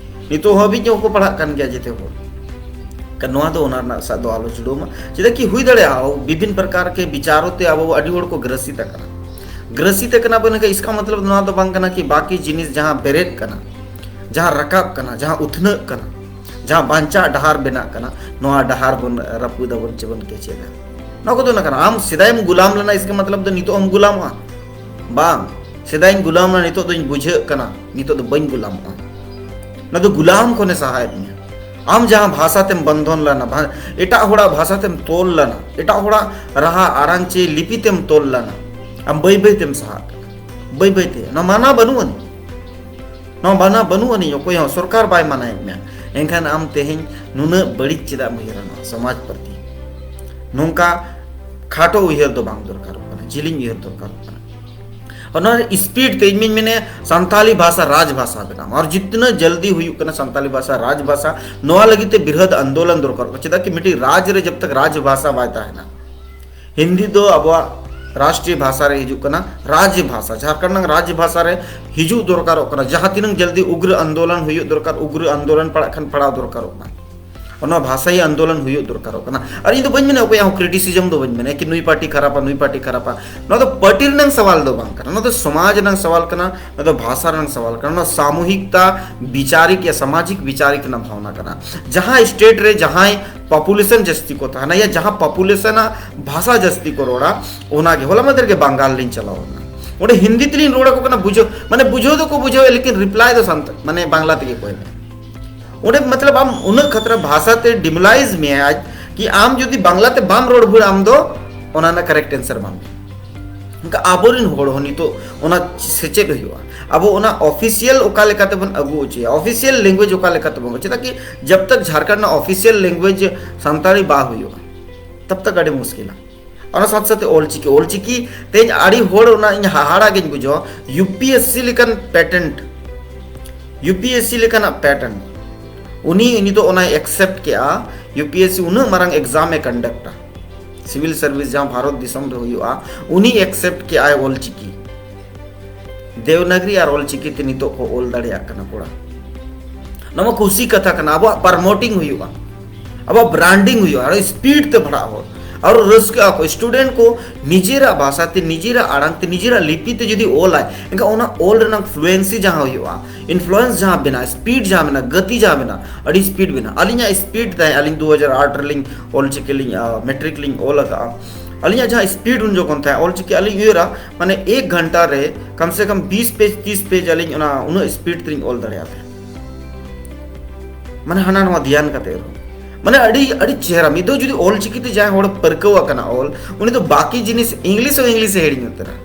ᱱᱤᱛᱚᱜ ᱦᱟᱹᱵᱤᱡ ᱦᱚᱸᱠᱚ ᱯᱟᱲᱦᱟᱜ ᱠᱟᱱ ᱜᱮᱭᱟ ᱡᱮᱛᱮ ᱦᱚᱲ᱾ ᱱᱚᱣᱟ ᱫᱚ ᱚᱱᱟ ᱨᱮᱱᱟᱜ ᱥᱟᱜ ᱫᱚ ᱟᱞᱚ ᱡᱩᱲᱟᱹᱣ ᱢᱟ᱾ ᱪᱮᱫᱟᱜ ᱠᱤ ᱦᱩᱭ ᱫᱟᱲᱮᱭᱟᱜᱼᱟ, ᱵᱤᱵᱷᱤᱱ ᱯᱨᱚᱠᱟᱨ ᱠᱮ ᱵᱤᱪᱟᱨᱚ ᱛᱮ ᱟᱵᱚ ᱟᱹᱰᱤ ᱦᱚᱲ ᱠᱚ ᱜᱨᱟᱥᱤᱛ ᱟᱠᱟᱱᱟ᱾ ᱜᱨᱟᱥᱤᱛ ᱟᱠᱟᱱᱟ ᱵᱚᱱ, ᱮᱱᱠᱷᱟᱱ ᱤᱥᱠᱟ ᱢᱚᱛᱞᱚᱵ ᱱᱚᱣᱟ ᱫᱚ ᱵᱟᱝ ᱠᱟᱱᱟ ᱠᱤ ᱵᱟᱠᱤ ᱡᱤᱱᱤᱥ ᱡᱟᱦᱟᱸ ᱵᱮᱨᱮᱫ ᱠᱟᱱᱟ, ᱡᱟᱦᱟᱸ ᱨᱟᱠᱟᱵ ᱠᱟᱱᱟ, ᱡᱟᱦᱟᱸ ᱩᱛᱱᱟᱹᱜ ᱠᱟᱱᱟ, ᱡᱟᱦᱟᱸ ᱵᱟᱧᱪᱟᱜ ᱰᱟᱦᱟᱨ ᱵᱮᱱᱟᱜ ᱠᱟᱱᱟ, ᱱᱚᱣᱟ ᱰᱟᱦᱟᱨ ᱵᱚᱱ ᱨᱟᱹᱯᱩᱫ ᱟᱵᱚᱱ ᱪᱮ ᱵᱚᱱ ᱠᱮᱪᱮᱫᱟ᱾ ᱱᱚᱣᱟ ᱠᱚᱫᱚ ᱚᱱᱟ ᱠᱟᱱᱟ᱾ ᱟᱢ ᱥᱮᱫᱟᱭᱮᱢ ᱜᱩᱞᱟᱢ ᱞᱮᱱᱟ, ᱤᱥᱠᱟ ᱢᱚᱛᱞᱚᱵ ᱫᱚ ᱱᱤᱛᱚᱜ ᱮᱢ ᱜᱩᱞᱟᱢᱚᱜᱼᱟ? ᱵᱟᱝ, ᱥᱮᱫᱟᱭᱤᱧ ᱜᱩᱞᱟᱢ ᱞᱮᱱᱟ, ᱱᱤᱛᱚᱜ ᱫᱚᱧ ᱵᱩᱡᱷᱟᱹᱜ ᱠᱟᱱᱟ, ᱱᱤᱛᱚᱜ ᱫᱚ ᱵᱟᱹᱧ ᱜᱩᱞᱟᱢᱚᱜᱼᱟ᱾ ᱚᱱᱟ ᱫᱚ ᱜᱩᱞᱟᱢ ᱠᱷᱚᱱᱮ ᱥᱟᱦᱟᱭᱮᱫ ᱢᱮᱭᱟ᱾ ᱟᱢ ᱡᱟᱦᱟᱸ ᱵᱷᱟᱥᱟ ᱛᱮᱢ ᱵᱚᱱᱫᱷᱚᱱ ᱞᱮᱱᱟ, ᱵᱷᱟ-, ᱮᱴᱟᱜ ᱦᱚᱲᱟᱜ ᱵᱷᱟᱥᱟ ᱛᱮᱢ ᱛᱚᱞ ᱞᱮᱱᱟ, ᱮᱴᱟᱜ ᱦᱚᱲᱟᱜ ᱨᱟᱦᱟ ᱟᱲᱟᱝ ᱪᱮ ᱞᱤᱯᱤ ᱛᱮᱢ ᱛᱚᱞ ᱞᱮᱱᱟ, ᱟᱢ ᱵᱟᱹᱭ ᱵᱟᱹᱭ ᱛᱮᱢ ᱥᱟᱦᱟᱜ ᱠᱟᱱᱟ, ᱵᱟᱹᱭ ᱵᱟᱹᱭ ᱛᱮ᱾ ᱱᱚᱣᱟ ᱢᱟᱱᱟ ᱵᱟᱹᱱᱩᱜ ᱟᱹᱱᱤᱡ, ᱱᱚᱣᱟ ᱢᱟᱱᱟ ᱵᱟᱹᱱᱩᱜ ᱟᱹᱱᱤᱡ, ᱚᱠᱚᱭ ᱦᱚᱸ ᱥᱚᱨᱠᱟᱨ ᱵᱟᱭ ᱢᱟᱱᱟᱭᱮᱫ ᱢᱮᱭᱟ᱾ ᱮᱱᱠᱷᱟᱱ ᱟᱢ ᱛᱮᱦᱮᱧ ᱱᱩᱱᱟᱹᱜ ᱵᱟᱹᱲᱤᱡ ᱪᱮᱫᱟᱜ ᱮᱢ ᱩᱭᱦᱟᱹᱨᱟ ᱱᱚᱣᱟ ᱥᱚᱢᱟᱡᱽ ᱯᱨᱚᱛᱤ? ᱱᱚᱝᱠᱟ ᱠᱷᱟᱴᱚ ᱩᱭᱦᱟᱹᱨ ᱫᱚ ᱵᱟᱝ ᱫᱚᱨᱠᱟᱨᱚᱜ ᱠᱟᱱᱟ, ᱡᱤᱞᱤᱧ ᱩᱭᱦᱟᱹᱨ ᱫᱚᱨᱠᱟᱨᱚᱜ ᱠᱟᱱᱟ᱾ ᱚᱱᱟ speed ᱛᱮ ᱤᱧ ᱢᱤᱧ ᱢᱮᱱᱮ ᱥᱟᱱᱛᱟᱞᱤ ᱵᱷᱟᱥᱟ ᱨᱟᱡᱽ ᱵᱷᱟᱥᱟ ᱵᱮᱱᱟᱣ, ᱟᱨ ᱡᱤᱛᱱᱟ ᱡᱟᱞᱫᱤ ᱦᱩᱭᱩᱜ ᱠᱟᱱᱟ ᱥᱟᱱᱛᱟᱞᱤ ᱵᱷᱟᱥᱟ ᱨᱟᱡᱽ ᱵᱷᱟᱥᱟ, ᱱᱚᱣᱟ ᱞᱟᱹᱜᱤᱫ ᱛᱮ ᱵᱨᱤᱦᱚᱫ ᱟᱱᱫᱳᱞᱚᱱ ᱫᱚᱨᱠᱟᱨᱚᱜ ᱠᱟᱱᱟ᱾ ᱪᱮᱫᱟᱜ ᱠᱤ ᱢᱤᱫᱴᱤᱡ ᱨᱟᱡᱽ ᱨᱮ ᱡᱟᱵ ᱛᱟᱠ ᱨᱟᱡᱽ ᱵᱷᱟᱥᱟ ᱵᱟᱭ ᱛᱟᱦᱮᱱᱟ, ᱦᱤᱱᱫᱤ ᱫᱚ ᱟᱵᱚᱣᱟᱜ ᱨᱟᱥᱴᱨᱤᱭᱚ ᱵᱷᱟᱥᱟ ᱨᱮ ᱦᱤᱡᱩᱜ ᱠᱟᱱᱟ, ᱨᱟᱡᱽ ᱵᱷᱟᱥᱟ, ᱡᱷᱟᱲᱠᱷᱚᱸᱰ ᱨᱮᱱᱟᱜ ᱨᱟᱡᱽ ᱵᱷᱟᱥᱟ ᱨᱮ ᱦᱤᱡᱩᱜ ᱫᱚᱨᱠᱟᱨᱚᱜ ᱠᱟᱱᱟ᱾ ᱡᱟᱦᱟᱸ ᱛᱤᱱᱟᱹᱜ ᱡᱟᱞᱫᱤ ᱩᱜᱽᱨᱚ ᱟᱱᱫᱳᱞᱚᱱ ᱦᱩᱭᱩᱜ ᱫᱚᱨᱠᱟᱨ, ᱩᱜᱽᱨᱚ ᱟᱱᱫᱳᱞᱚᱱ ᱯᱟᱲᱟᱜ ᱠᱷᱟᱱ ᱯᱟᱲᱟᱣ ᱫᱚᱨᱠᱟᱨᱚᱜ ᱠᱟᱱᱟ᱾ ᱚᱱᱟ ᱵᱷᱟᱥᱟᱭᱤ ᱟᱱᱫᱳᱞᱚᱱ ᱦᱩᱭᱩᱜ ᱫᱚᱨᱠᱟᱨᱚᱜ ᱠᱟᱱᱟ᱾ ᱟᱨ ᱤᱧ ᱫᱚ ᱵᱟᱹᱧ ᱢᱮᱱᱟ, ᱚᱠᱚᱭᱟᱜ ᱦᱚᱸ criticism ᱫᱚ ᱵᱟᱹᱧ ᱢᱮᱱᱟ ᱠᱤ ᱱᱩᱭ ᱯᱟᱨᱴᱤ ᱠᱷᱟᱨᱟᱯᱟ, ᱱᱩᱭ ᱯᱟᱨᱴᱤ ᱠᱷᱟᱨᱟᱯᱟ᱾ ᱱᱚᱣᱟ ᱫᱚ ᱯᱟᱨᱴᱤ ᱨᱮᱱᱟᱝ ᱥᱟᱣᱟᱞ ᱫᱚ ᱵᱟᱝ ᱠᱟᱱᱟ, ᱱᱚᱣᱟ ᱫᱚ ᱥᱚᱢᱟᱡᱽ ᱨᱮᱱᱟᱝ ᱥᱟᱣᱟᱞ ᱠᱟᱱᱟ, ᱱᱚᱣᱟ ᱫᱚ ᱵᱷᱟᱥᱟ ᱨᱮᱱᱟᱝ ᱥᱟᱣᱟᱞ ᱠᱟᱱᱟ, ᱱᱚᱣᱟ ᱥᱟᱢᱩᱦᱤᱠᱛᱟ, ᱵᱤᱪᱟᱨᱤᱠ ᱭᱟ ᱥᱟᱢᱟᱡᱤᱠ ᱵᱤᱪᱟᱨᱤᱠ ᱨᱮᱱᱟᱜ ᱵᱷᱟᱵᱽᱱᱟ ᱠᱟᱱᱟ᱾ ᱡᱟᱦᱟᱸ state ᱨᱮ ᱡᱟᱦᱟᱸᱭ population ᱡᱟᱹᱥᱛᱤ ᱠᱚ ᱛᱟᱦᱮᱱᱟ ᱭᱟ ᱡᱟᱦᱟᱸ population ᱟᱜ ᱵᱷᱟᱥᱟ ᱡᱟᱹᱥᱛᱤ ᱠᱚ ᱨᱚᱲᱟ, ᱚᱱᱟᱜᱮ᱾ ᱦᱚᱞᱟ ᱢᱟᱫᱷᱮᱨ ᱜᱮ ᱵᱟᱝᱜᱟᱞ ᱞᱤᱧ ᱪᱟᱞᱟᱣ ᱞᱮᱱᱟ, ᱚᱸᱰᱮ ᱦᱤᱱᱫᱤ ᱛᱮᱞᱤᱧ ᱨᱚᱲ ᱟᱠᱚ ᱠᱟᱱᱟ, ᱵᱩᱡᱷᱟᱹᱣ, ᱢᱟᱱᱮ ᱵᱩᱡᱷᱟᱹᱣ ᱫᱚᱠᱚ ᱵᱩᱡᱷᱟᱹᱣᱮᱫ, ᱞᱮᱠᱤᱱ reply ᱫᱚ ᱥᱟᱱᱛ-, ᱢᱟᱱᱮ ᱵᱟᱝᱞᱟ ᱛᱮᱜᱮ ᱠᱚ ᱮᱢᱟ᱾ ᱚᱸᱰᱮ ᱢᱚᱛᱞᱚᱵ ᱟᱢ ᱩᱱᱟᱹᱜ ᱠᱷᱟᱛᱨᱟ ᱵᱷᱟᱥᱟ ᱛᱮ demoralize ᱢᱮᱭᱟᱭ ᱟᱡ ᱠᱤ ᱟᱢ ᱡᱩᱫᱤ ᱵᱟᱝᱞᱟ ᱛᱮ ᱵᱟᱢ ᱨᱚᱲ ᱵᱷᱩᱲ, ᱟᱢ ᱫᱚ ᱚᱱᱟ ᱨᱮᱱᱟᱜ correct answer ᱵᱟᱢ ᱮᱢᱟ᱾ ᱚᱱᱠᱟ ᱟᱵᱚᱨᱮᱱ ᱦᱚᱲ ᱦᱚᱸ ᱱᱤᱛᱚᱜ ᱚᱱᱟ ᱥᱮᱪᱮᱫ ᱦᱩᱭᱩᱜᱼᱟ᱾ ᱟᱵᱚ ᱚᱱᱟ official ᱚᱠᱟ ᱞᱮᱠᱟ ᱛᱮᱵᱚᱱ ᱟᱹᱜᱩ ᱦᱚᱪᱚᱭᱟ, official language ᱚᱠᱟ ᱞᱮᱠᱟ ᱛᱮᱵᱚᱱ, ᱪᱮᱫᱟᱜ ᱠᱤ ᱡᱟᱵ ᱛᱟᱠ ᱡᱷᱟᱨᱠᱷᱚᱸᱰ ᱨᱮᱱᱟᱜ official language ᱥᱟᱱᱛᱟᱲᱤ ᱵᱟᱝ ᱦᱩᱭᱩᱜᱼᱟ, ᱛᱟᱵ ᱛᱟᱠ ᱟᱹᱰᱤ ᱢᱩᱥᱠᱤᱞᱟ᱾ ᱚᱱᱟ ᱥᱟᱶᱛᱮ ᱥᱟᱶᱛᱮ ᱚᱞᱪᱤᱠᱤ, ᱚᱞᱪᱤᱠᱤ ᱛᱮᱦᱮᱧ ᱟᱹᱰᱤ ᱦᱚᱲ ᱚᱱᱟ ᱤᱧ ᱦᱟᱦᱟᱲᱟ ᱜᱮᱧ ᱵᱩᱡᱷᱟᱹᱣᱟ, UPSC ᱞᱮᱠᱟᱱ patent, UPSC ᱞᱮᱠᱟᱱᱟᱜ patent, ᱩᱱᱤ, ᱩᱱᱤ ᱫᱚ ᱚᱱᱟᱭ accept ᱠᱮᱜᱼᱟ, UPSC ᱩᱱᱟᱹᱜ ᱢᱟᱨᱟᱝ exam ᱮ conductᱟ, civil service ᱡᱟᱦᱟᱸ ᱵᱷᱟᱨᱚᱛ ᱫᱤᱥᱚᱢ ᱨᱮ ᱦᱩᱭᱩᱜᱼᱟ, ᱩᱱᱤ accept ᱠᱮᱜᱼᱟᱭ ᱚᱞᱪᱤᱠᱤ᱾ ᱫᱮᱣᱱᱟᱜᱽᱨᱤ ᱟᱨ ᱚᱞᱪᱤᱠᱤ ᱛᱮ ᱱᱤᱛᱚᱜ ᱠᱚ ᱚᱞ ᱫᱟᱲᱮᱭᱟᱜ ᱠᱟᱱᱟ ᱠᱚᱲᱟ᱾ ᱱᱚᱣᱟ ᱢᱟ ᱠᱩᱥᱤ ᱠᱟᱛᱷᱟ ᱠᱟᱱᱟ, ᱟᱵᱚᱣᱟᱜ promoting ᱦᱩᱭᱩᱜᱼᱟ᱾ ᱟᱵᱚᱣᱟᱜ ᱵᱨᱟᱱᱰᱤᱝ ᱦᱩᱭᱩᱜᱼᱟ, ᱟᱨᱚ ᱥᱯᱤᱰ ᱛᱮ ᱯᱟᱲᱦᱟᱜ ᱦᱚᱲ, ᱟᱨᱚ ᱨᱟᱹᱥᱠᱟᱹᱜ ᱟᱠᱚ ᱥᱴᱩᱰᱮᱱᱴ ᱠᱚ᱾ ᱱᱤᱡᱮᱨᱟᱜ ᱵᱷᱟᱥᱟ ᱛᱮ, ᱱᱤᱡᱮᱨᱟᱜ ᱟᱲᱟᱝ ᱛᱮ, ᱱᱤᱡᱮᱨᱟᱜ ᱞᱤᱯᱤ ᱛᱮ ᱡᱩᱫᱤ ᱚᱞᱟᱭ, ᱮᱱᱠᱷᱟᱱ ᱚᱱᱟ ᱚᱞ ᱨᱮᱱᱟᱜ ᱯᱷᱞᱩᱭᱮᱱᱥᱤ ᱡᱟᱦᱟᱸ ᱦᱩᱭᱩᱜᱼᱟ, ᱤᱱᱯᱷᱞᱩᱭᱮᱱᱥ ᱡᱟᱦᱟᱸ ᱵᱮᱱᱟᱜᱼᱟ, ᱥᱯᱤᱰ ᱡᱟᱦᱟᱸ ᱢᱮᱱᱟᱜᱼᱟ, ᱜᱟᱛᱤ ᱡᱟᱦᱟᱸ ᱢᱮᱱᱟᱜᱼᱟ, ᱟᱹᱰᱤ ᱥᱯᱤᱰ ᱵᱮᱱᱟᱜᱼᱟ᱾ ᱟᱹᱞᱤᱧᱟᱜ ᱥᱯᱤᱰ ᱛᱟᱦᱮᱸ, ᱟᱹᱞᱤᱧ ᱫᱩ ᱦᱟᱡᱟᱨ ᱟᱴ ᱨᱮᱞᱤᱧ ᱚᱞ ᱪᱤᱠᱤ ᱞᱤᱧ ᱢᱮᱴᱨᱤᱠ ᱞᱤᱧ ᱚᱞ ᱟᱠᱟᱫᱼᱟ᱾ ᱟᱹᱞᱤᱧᱟᱜ ᱡᱟᱦᱟᱸ ᱥᱯᱤᱰ ᱩᱱ ᱡᱚᱠᱷᱚᱱ ᱛᱟᱦᱮᱸ, ᱚᱞ ᱪᱤᱠᱤ ᱟᱹᱞᱤᱧ ᱩᱭᱦᱟᱹᱨᱟ, ᱢᱟᱱᱮ ᱮᱠ ᱜᱷᱚᱱᱴᱟ ᱨᱮ ᱠᱟᱢ ᱥᱮ ᱠᱟᱢ ᱵᱤᱥ ᱯᱮᱡᱽ, ᱛᱤᱥ ᱯᱮᱡᱽ ᱟᱹᱞᱤᱧ ᱚᱱᱟ ᱩᱱᱟᱹᱜ ᱥᱯᱤᱰ ᱛᱮᱞᱤᱧ ᱚᱞ ᱫᱟᱲᱮᱭᱟᱜ ᱛᱟᱦᱮᱸᱫ᱾ ᱢᱟᱱᱮ ᱦᱟᱱᱟ ᱱᱚᱣᱟ ᱫᱷᱮᱭᱟᱱ ᱠᱟᱛᱮ ᱨᱮᱦᱚᱸ, ᱢᱟᱱᱮ ᱟᱹᱰᱤ, ᱟᱹᱰᱤ ᱪᱮᱦᱨᱟ᱾ ᱢᱤᱫ ᱫᱷᱟᱣ ᱡᱩᱫᱤ ᱚᱞ ᱪᱤᱠᱤ ᱛᱮ ᱡᱟᱦᱟᱸᱭ ᱦᱚᱲ ᱯᱟᱹᱨᱠᱟᱹᱣ ᱟᱠᱟᱱᱟ ᱚᱞ, ᱩᱱᱤ ᱫᱚ ᱵᱟᱠᱤ ᱡᱤᱱᱤᱥ ᱤᱝᱞᱤᱥ ᱦᱚᱸ ᱤᱝᱞᱤᱥ ᱮ ᱦᱤᱲᱤᱧ ᱩᱛᱟᱹᱨᱟ᱾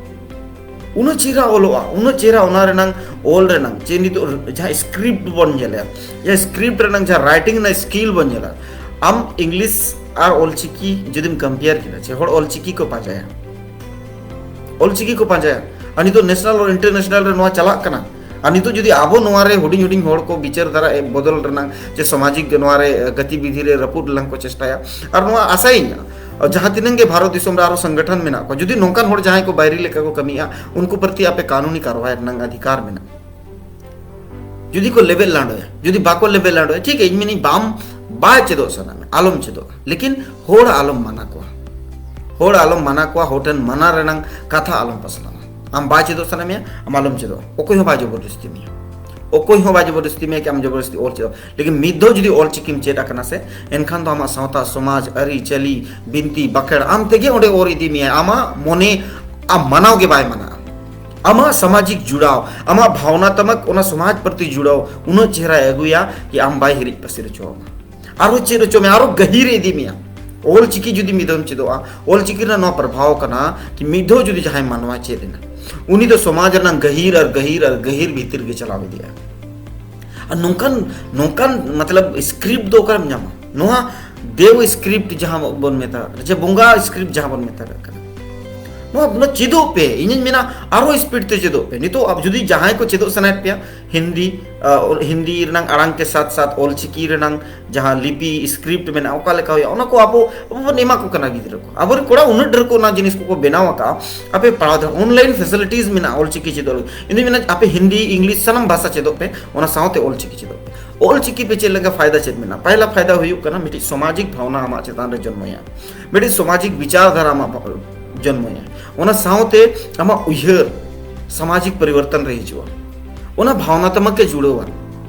ᱩᱱᱟᱹᱜ ᱪᱮᱦᱨᱟ ᱚᱞᱚᱜᱼᱟ, ᱩᱱᱟᱹᱜ ᱪᱮᱦᱨᱟ ᱚᱱᱟ ᱨᱮᱱᱟᱝ ᱚᱞ ᱨᱮᱱᱟᱝ, ᱪᱮ ᱱᱤᱛᱚᱜ ᱡᱟᱦᱟᱸ ᱥᱠᱨᱤᱯᱴ ᱵᱚᱱ ᱧᱮᱞᱟ, ᱡᱟᱦᱟᱸ ᱥᱠᱨᱤᱯᱴ ᱨᱮᱱᱟᱝ ᱡᱟᱦᱟᱸ ᱨᱟᱭᱴᱤᱝ ᱨᱮᱱᱟᱜ ᱥᱠᱤᱞ ᱵᱚᱱ ᱧᱮᱞᱟ, ᱟᱢ ᱤᱝᱞᱤᱥ ᱟᱨ ᱚᱞ ᱪᱤᱠᱤ ᱡᱩᱫᱤᱢ ᱠᱚᱢᱯᱮᱭᱟᱨ ᱠᱮᱫᱟ, ᱪᱮ ᱦᱚᱲ ᱚᱞ ᱪᱤᱠᱤ ᱠᱚ ᱯᱟᱸᱡᱟᱭᱟ, ᱚᱞ ᱪᱤᱠᱤ ᱠᱚ ᱯᱟᱸᱡᱟᱭᱟ᱾ ᱟᱨ ᱱᱤᱛᱚᱜ ᱱᱮᱥᱱᱟᱞ ᱟᱨ ᱤᱱᱴᱟᱨᱱᱮᱥᱱᱟᱞ ᱨᱮ ᱱᱚᱣᱟ ᱪᱟᱞᱟᱜ ᱠᱟᱱᱟ᱾ ᱟᱨ ᱱᱤᱛᱚᱜ ᱡᱩᱫᱤ ᱟᱵᱚ ᱱᱚᱣᱟ ᱨᱮ ᱦᱩᱰᱤᱧ ᱦᱩᱰᱤᱧ ᱦᱚᱲ ᱠᱚ ᱵᱤᱪᱟᱹᱨ ᱫᱷᱟᱨᱟ ᱮ ᱵᱚᱫᱚᱞ ᱨᱮᱱᱟᱝ, ᱪᱮ ᱥᱟᱢᱟᱡᱤᱠ ᱱᱚᱣᱟ ᱨᱮ ᱜᱚᱛᱤᱵᱤᱫᱷᱤ ᱨᱮ ᱨᱟᱹᱯᱩᱫ ᱨᱮᱱᱟᱝ ᱠᱚ ᱪᱮᱥᱴᱟᱭᱟ, ᱟᱨ ᱱᱚᱣᱟ ᱟᱥᱟᱭᱟᱹᱧ ᱡᱟᱦᱟᱸ ᱛᱤᱱᱟᱹᱜ ᱜᱮ ᱵᱷᱟᱨᱚᱛ ᱫᱤᱥᱚᱢ ᱨᱮ ᱟᱨᱚ ᱥᱚᱝᱜᱚᱴᱷᱚᱱ ᱢᱮᱱᱟᱜ ᱠᱚᱣᱟ, ᱡᱩᱫᱤ ᱱᱚᱝᱠᱟᱱ ᱦᱚᱲ ᱡᱟᱦᱟᱸᱭ ᱠᱚ ᱵᱟᱭᱨᱤ ᱞᱮᱠᱟ ᱠᱚ ᱠᱟᱹᱢᱤᱭᱟ, ᱩᱱᱠᱩ ᱯᱨᱚᱛᱤ ᱟᱯᱮ ᱠᱟᱹᱱᱩᱱᱤ ᱠᱟᱨᱣᱟᱭ ᱨᱮᱱᱟᱝ ᱚᱫᱷᱤᱠᱟᱨ ᱢᱮᱱᱟᱜᱼᱟ᱾ ᱡᱩᱫᱤ ᱠᱚ ᱞᱮᱵᱮᱫ ᱞᱟᱸᱰᱚᱭᱟ, ᱡᱩᱫᱤ ᱵᱟᱠᱚ ᱞᱮᱵᱮᱫ ᱞᱟᱸᱰᱚᱭᱟ, ᱴᱷᱤᱠ ᱜᱮᱭᱟ, ᱤᱧ ᱢᱮᱱᱤᱧ ᱵᱟᱢ, ᱵᱟᱭ ᱪᱮᱫᱚᱜ ᱥᱟᱱᱟ ᱢᱮ, ᱟᱞᱚᱢ ᱪᱮᱫᱚᱜᱼᱟ, ᱞᱮᱠᱤᱱ ᱦᱚᱲ ᱟᱞᱚᱢ ᱢᱟᱱᱟ ᱠᱚᱣᱟ᱾ ᱦᱚᱲ ᱟᱞᱚᱢ ᱢᱟᱱᱟ ᱠᱚᱣᱟ, ᱦᱚᱲ ᱴᱷᱮᱱ ᱢᱟᱱᱟ ᱨᱮᱱᱟᱝ ᱠᱟᱛᱷᱟ ᱟᱞᱚᱢ ᱯᱟᱥᱱᱟᱣᱟ᱾ ᱟᱢ ᱵᱟᱭ ᱪᱮᱫᱚᱜ ᱥᱟᱱᱟ ᱢᱮᱭᱟ, ᱟᱢ ᱟᱞᱚᱢ ᱪᱮᱫᱚᱜᱼᱟ, ᱚᱠᱚᱭ ᱦᱚᱸ ᱵᱟᱭ ᱡᱚᱵᱚᱨᱫᱚᱥᱛᱤ ᱢᱮᱭᱟ᱾ ᱚᱠᱚᱭ ᱦᱚᱸ ᱵᱟᱭ ᱡᱚᱵᱚᱨᱫᱚᱥᱛᱤ ᱢᱮᱭᱟ ᱠᱤ ᱟᱢ ᱡᱚᱵᱚᱨᱫᱚᱥᱛᱤ ᱚᱞ ᱪᱮᱫᱚᱜ᱾ ᱞᱮᱠᱤᱱ ᱢᱤᱫ ᱫᱷᱟᱣ ᱡᱩᱫᱤ ᱚᱞ ᱪᱤᱠᱤᱢ ᱪᱮᱫ ᱟᱠᱟᱱᱟ ᱥᱮ, ᱮᱱᱠᱷᱟᱱ ᱫᱚ ᱟᱢᱟᱜ ᱥᱟᱶᱛᱟ, ᱥᱚᱢᱟᱡᱽ, ᱟᱹᱨᱤ, ᱪᱟᱹᱞᱤ, ᱵᱤᱱᱛᱤ, ᱵᱟᱠᱷᱮᱲ ᱟᱢ ᱛᱮᱜᱮ ᱚᱸᱰᱮ ᱚᱨ ᱤᱫᱤ ᱢᱮᱭᱟᱭ᱾ ᱟᱢᱟᱜ ᱢᱚᱱᱮ ᱟᱢ ᱢᱟᱱᱟᱣ ᱜᱮ ᱵᱟᱭ ᱢᱟᱱᱟᱜᱼᱟ᱾ ᱟᱢᱟᱜ ᱥᱟᱢᱟᱡᱤᱠ ᱡᱩᱲᱟᱣ, ᱟᱢᱟᱜ ᱵᱷᱟᱣᱱᱟ ᱛᱟᱢᱟᱠ ᱚᱱᱟ ᱥᱚᱢᱟᱡᱽ ᱯᱨᱚᱛᱤ ᱡᱩᱲᱟᱣ ᱩᱱᱟᱹᱜ ᱪᱮᱦᱨᱟᱭ ᱟᱹᱜᱩᱭᱟ ᱠᱤ ᱟᱢ ᱵᱟᱭ ᱦᱤᱨᱤᱡ ᱯᱟᱹᱥᱤᱨ ᱦᱚᱪᱚ ᱟᱢᱟ᱾ ᱟᱨᱦᱚᱸ ᱪᱮᱫ ᱦᱚᱪᱚ ᱢᱮᱭᱟ, ᱟᱨᱦᱚᱸ ᱜᱟᱹᱦᱤᱨ ᱮ ᱤᱫᱤ ᱢᱮᱭᱟ᱾ ᱚᱞ ᱪᱤᱠᱤ ᱡᱩᱫᱤ ᱢᱤᱫ ᱫᱷᱟᱣᱮᱢ ᱪᱮᱫᱚᱜᱼᱟ, ᱚᱞ ᱪᱤᱠᱤ ᱨᱮᱱᱟᱜ ᱱᱚᱣᱟ ᱯᱨᱚᱵᱷᱟᱣ ᱠᱟᱱᱟ ᱠᱤ ᱢᱤᱫ ᱫᱷᱟᱣ ᱡᱩᱫᱤ ᱡᱟᱦᱟᱸᱭ ᱢᱟᱱᱣᱟ ᱪᱮᱫ ᱮᱱᱟ, ᱩᱱᱤ ᱫᱚ ᱥᱚᱢᱟᱡᱽ ᱨᱮᱱᱟᱜ ᱜᱟᱹᱦᱤᱨ ᱟᱨ ᱜᱟᱹᱦᱤᱨ ᱟᱨ ᱜᱟᱹᱦᱤᱨ ᱵᱷᱤᱛᱤᱨ ᱜᱮ ᱪᱟᱞᱟᱣ ᱤᱫᱤᱜᱼᱟ᱾ ᱟᱨ ᱱᱚᱝᱠᱟᱱ, ᱱᱚᱝᱠᱟᱱ ᱢᱚᱛᱞᱚᱵ ᱥᱠᱨᱤᱯᱴ ᱫᱚ ᱚᱠᱟᱨᱮᱢ ᱧᱟᱢᱟ? ᱱᱚᱣᱟ ᱫᱮᱣ ᱥᱠᱨᱤᱯᱴ ᱡᱟᱦᱟᱸ ᱵᱚᱱ ᱢᱮᱛᱟᱜ ᱠᱟᱱᱟ, ᱡᱮ ᱵᱚᱸᱜᱟ ᱥᱠᱨᱤᱯᱴ ᱡᱟᱦᱟᱸ ᱵᱚᱱ ᱢᱮᱛᱟᱜ ᱠᱟᱱᱟ, ᱱᱚᱣᱟ, ᱱᱚᱣᱟ ᱪᱮᱫᱚᱜ ᱯᱮ᱾ ᱤᱧᱤᱧ ᱢᱮᱱᱟ ᱟᱨᱦᱚᱸ ᱥᱯᱤᱰ ᱛᱮ ᱪᱮᱫᱚᱜ ᱯᱮ᱾ ᱱᱤᱛᱚᱜ ᱟᱵ-, ᱡᱩᱫᱤ ᱡᱟᱦᱟᱸᱭ ᱠᱚ ᱪᱮᱫᱚᱜ ᱥᱟᱱᱟᱭᱮᱫ ᱯᱮᱭᱟ, ᱦᱤᱱᱫᱤ, ᱟ, ᱦᱤᱱᱫᱤ ᱨᱮᱱᱟᱝ ᱟᱲᱟᱝ ᱠᱮ ᱥᱟᱛ ᱥᱟᱛ ᱚᱞ ᱪᱤᱠᱤ ᱨᱮᱱᱟᱝ ᱡᱟᱦᱟᱸ ᱞᱤᱯᱤ ᱥᱠᱨᱤᱯᱴ ᱢᱮᱱᱟᱜᱼᱟ, ᱚᱠᱟ ᱞᱮᱠᱟ ᱦᱩᱭᱩᱜᱼᱟ, ᱚᱱᱟ ᱠᱚ ᱟᱵᱚ, ᱟᱵᱚ ᱵᱚᱱ ᱮᱢᱟ ᱠᱚ ᱠᱟᱱᱟ ᱜᱤᱫᱽᱨᱟᱹ ᱠᱚ᱾ ᱟᱵᱚᱨᱮᱱ ᱠᱚᱲᱟ ᱩᱱᱟᱹᱜ ᱰᱷᱮᱨ ᱠᱚ ᱚᱱᱟ ᱡᱤᱱᱤᱥ ᱠᱚᱠᱚ ᱵᱮᱱᱟᱣ ᱟᱠᱟᱫᱼᱟ, ᱟᱯᱮ ᱯᱟᱲᱦᱟᱣ ᱫᱟᱲᱮᱭᱟᱜᱼᱟ᱾ ᱚᱱᱞᱟᱭᱤᱱ ᱯᱷᱮᱥᱤᱞᱤᱴᱤᱡᱽ ᱢᱮᱱᱟᱜᱼᱟ ᱚᱞ ᱪᱤᱠᱤ ᱪᱮᱫᱚᱜ ᱞᱟᱹᱜᱤᱫ᱾ ᱤᱧ ᱫᱩᱧ ᱢᱮᱱᱟ ᱟᱯᱮ ᱦᱤᱱᱫᱤ, ᱤᱝᱞᱤᱥ, ᱥᱟᱱᱟᱢ ᱵᱷᱟᱥᱟ ᱪᱮᱫᱚᱜ ᱯᱮ, ᱚᱱᱟ ᱥᱟᱶᱛᱮ ᱚᱞ ᱪᱤᱠᱤ ᱪᱮᱫᱚᱜ ᱯᱮ᱾ ᱚᱞ ᱪᱤᱠᱤ ᱯᱮ ᱪᱮᱫ ᱞᱮᱠᱟ ᱯᱷᱟᱭᱫᱟ ᱪᱮᱫ ᱢᱮᱱᱟᱜᱼᱟ? ᱯᱟᱦᱞᱟ ᱯᱷᱟᱭᱫᱟ ᱦᱩᱭᱩᱜ ᱠᱟᱱᱟ ᱢᱤᱫᱴᱤᱡ ᱥᱟᱢᱟᱡᱤᱠ ᱵᱷᱟᱵᱽᱱᱟ ᱟᱢᱟᱜ ᱪᱮᱛᱟᱱ ᱨᱮ ᱡᱚᱱᱢᱚᱭᱟ, ᱢᱤᱫᱴᱤᱡ ᱥᱟᱢᱟᱡᱤᱠ ᱵᱤᱪᱟᱨ ᱫᱷᱟᱨᱟ ᱟᱢᱟᱜ ᱵᱷᱟ-, ᱡᱚᱱᱢᱚᱭᱟ᱾ ᱚᱱᱟ ᱥᱟᱶᱛᱮ ᱟᱢᱟᱜ ᱩᱭᱦᱟᱹᱨ ᱥᱟᱢᱟᱡᱤᱠ ᱯᱚᱨᱤᱵᱚᱨᱛᱚᱱ ᱨᱮ ᱦᱤᱡᱩᱜᱼᱟ, ᱚᱱᱟ ᱵᱷᱟᱵᱽᱱᱟᱛᱢᱚᱠ ᱮ ᱡᱩᱲᱟᱹᱣᱟ,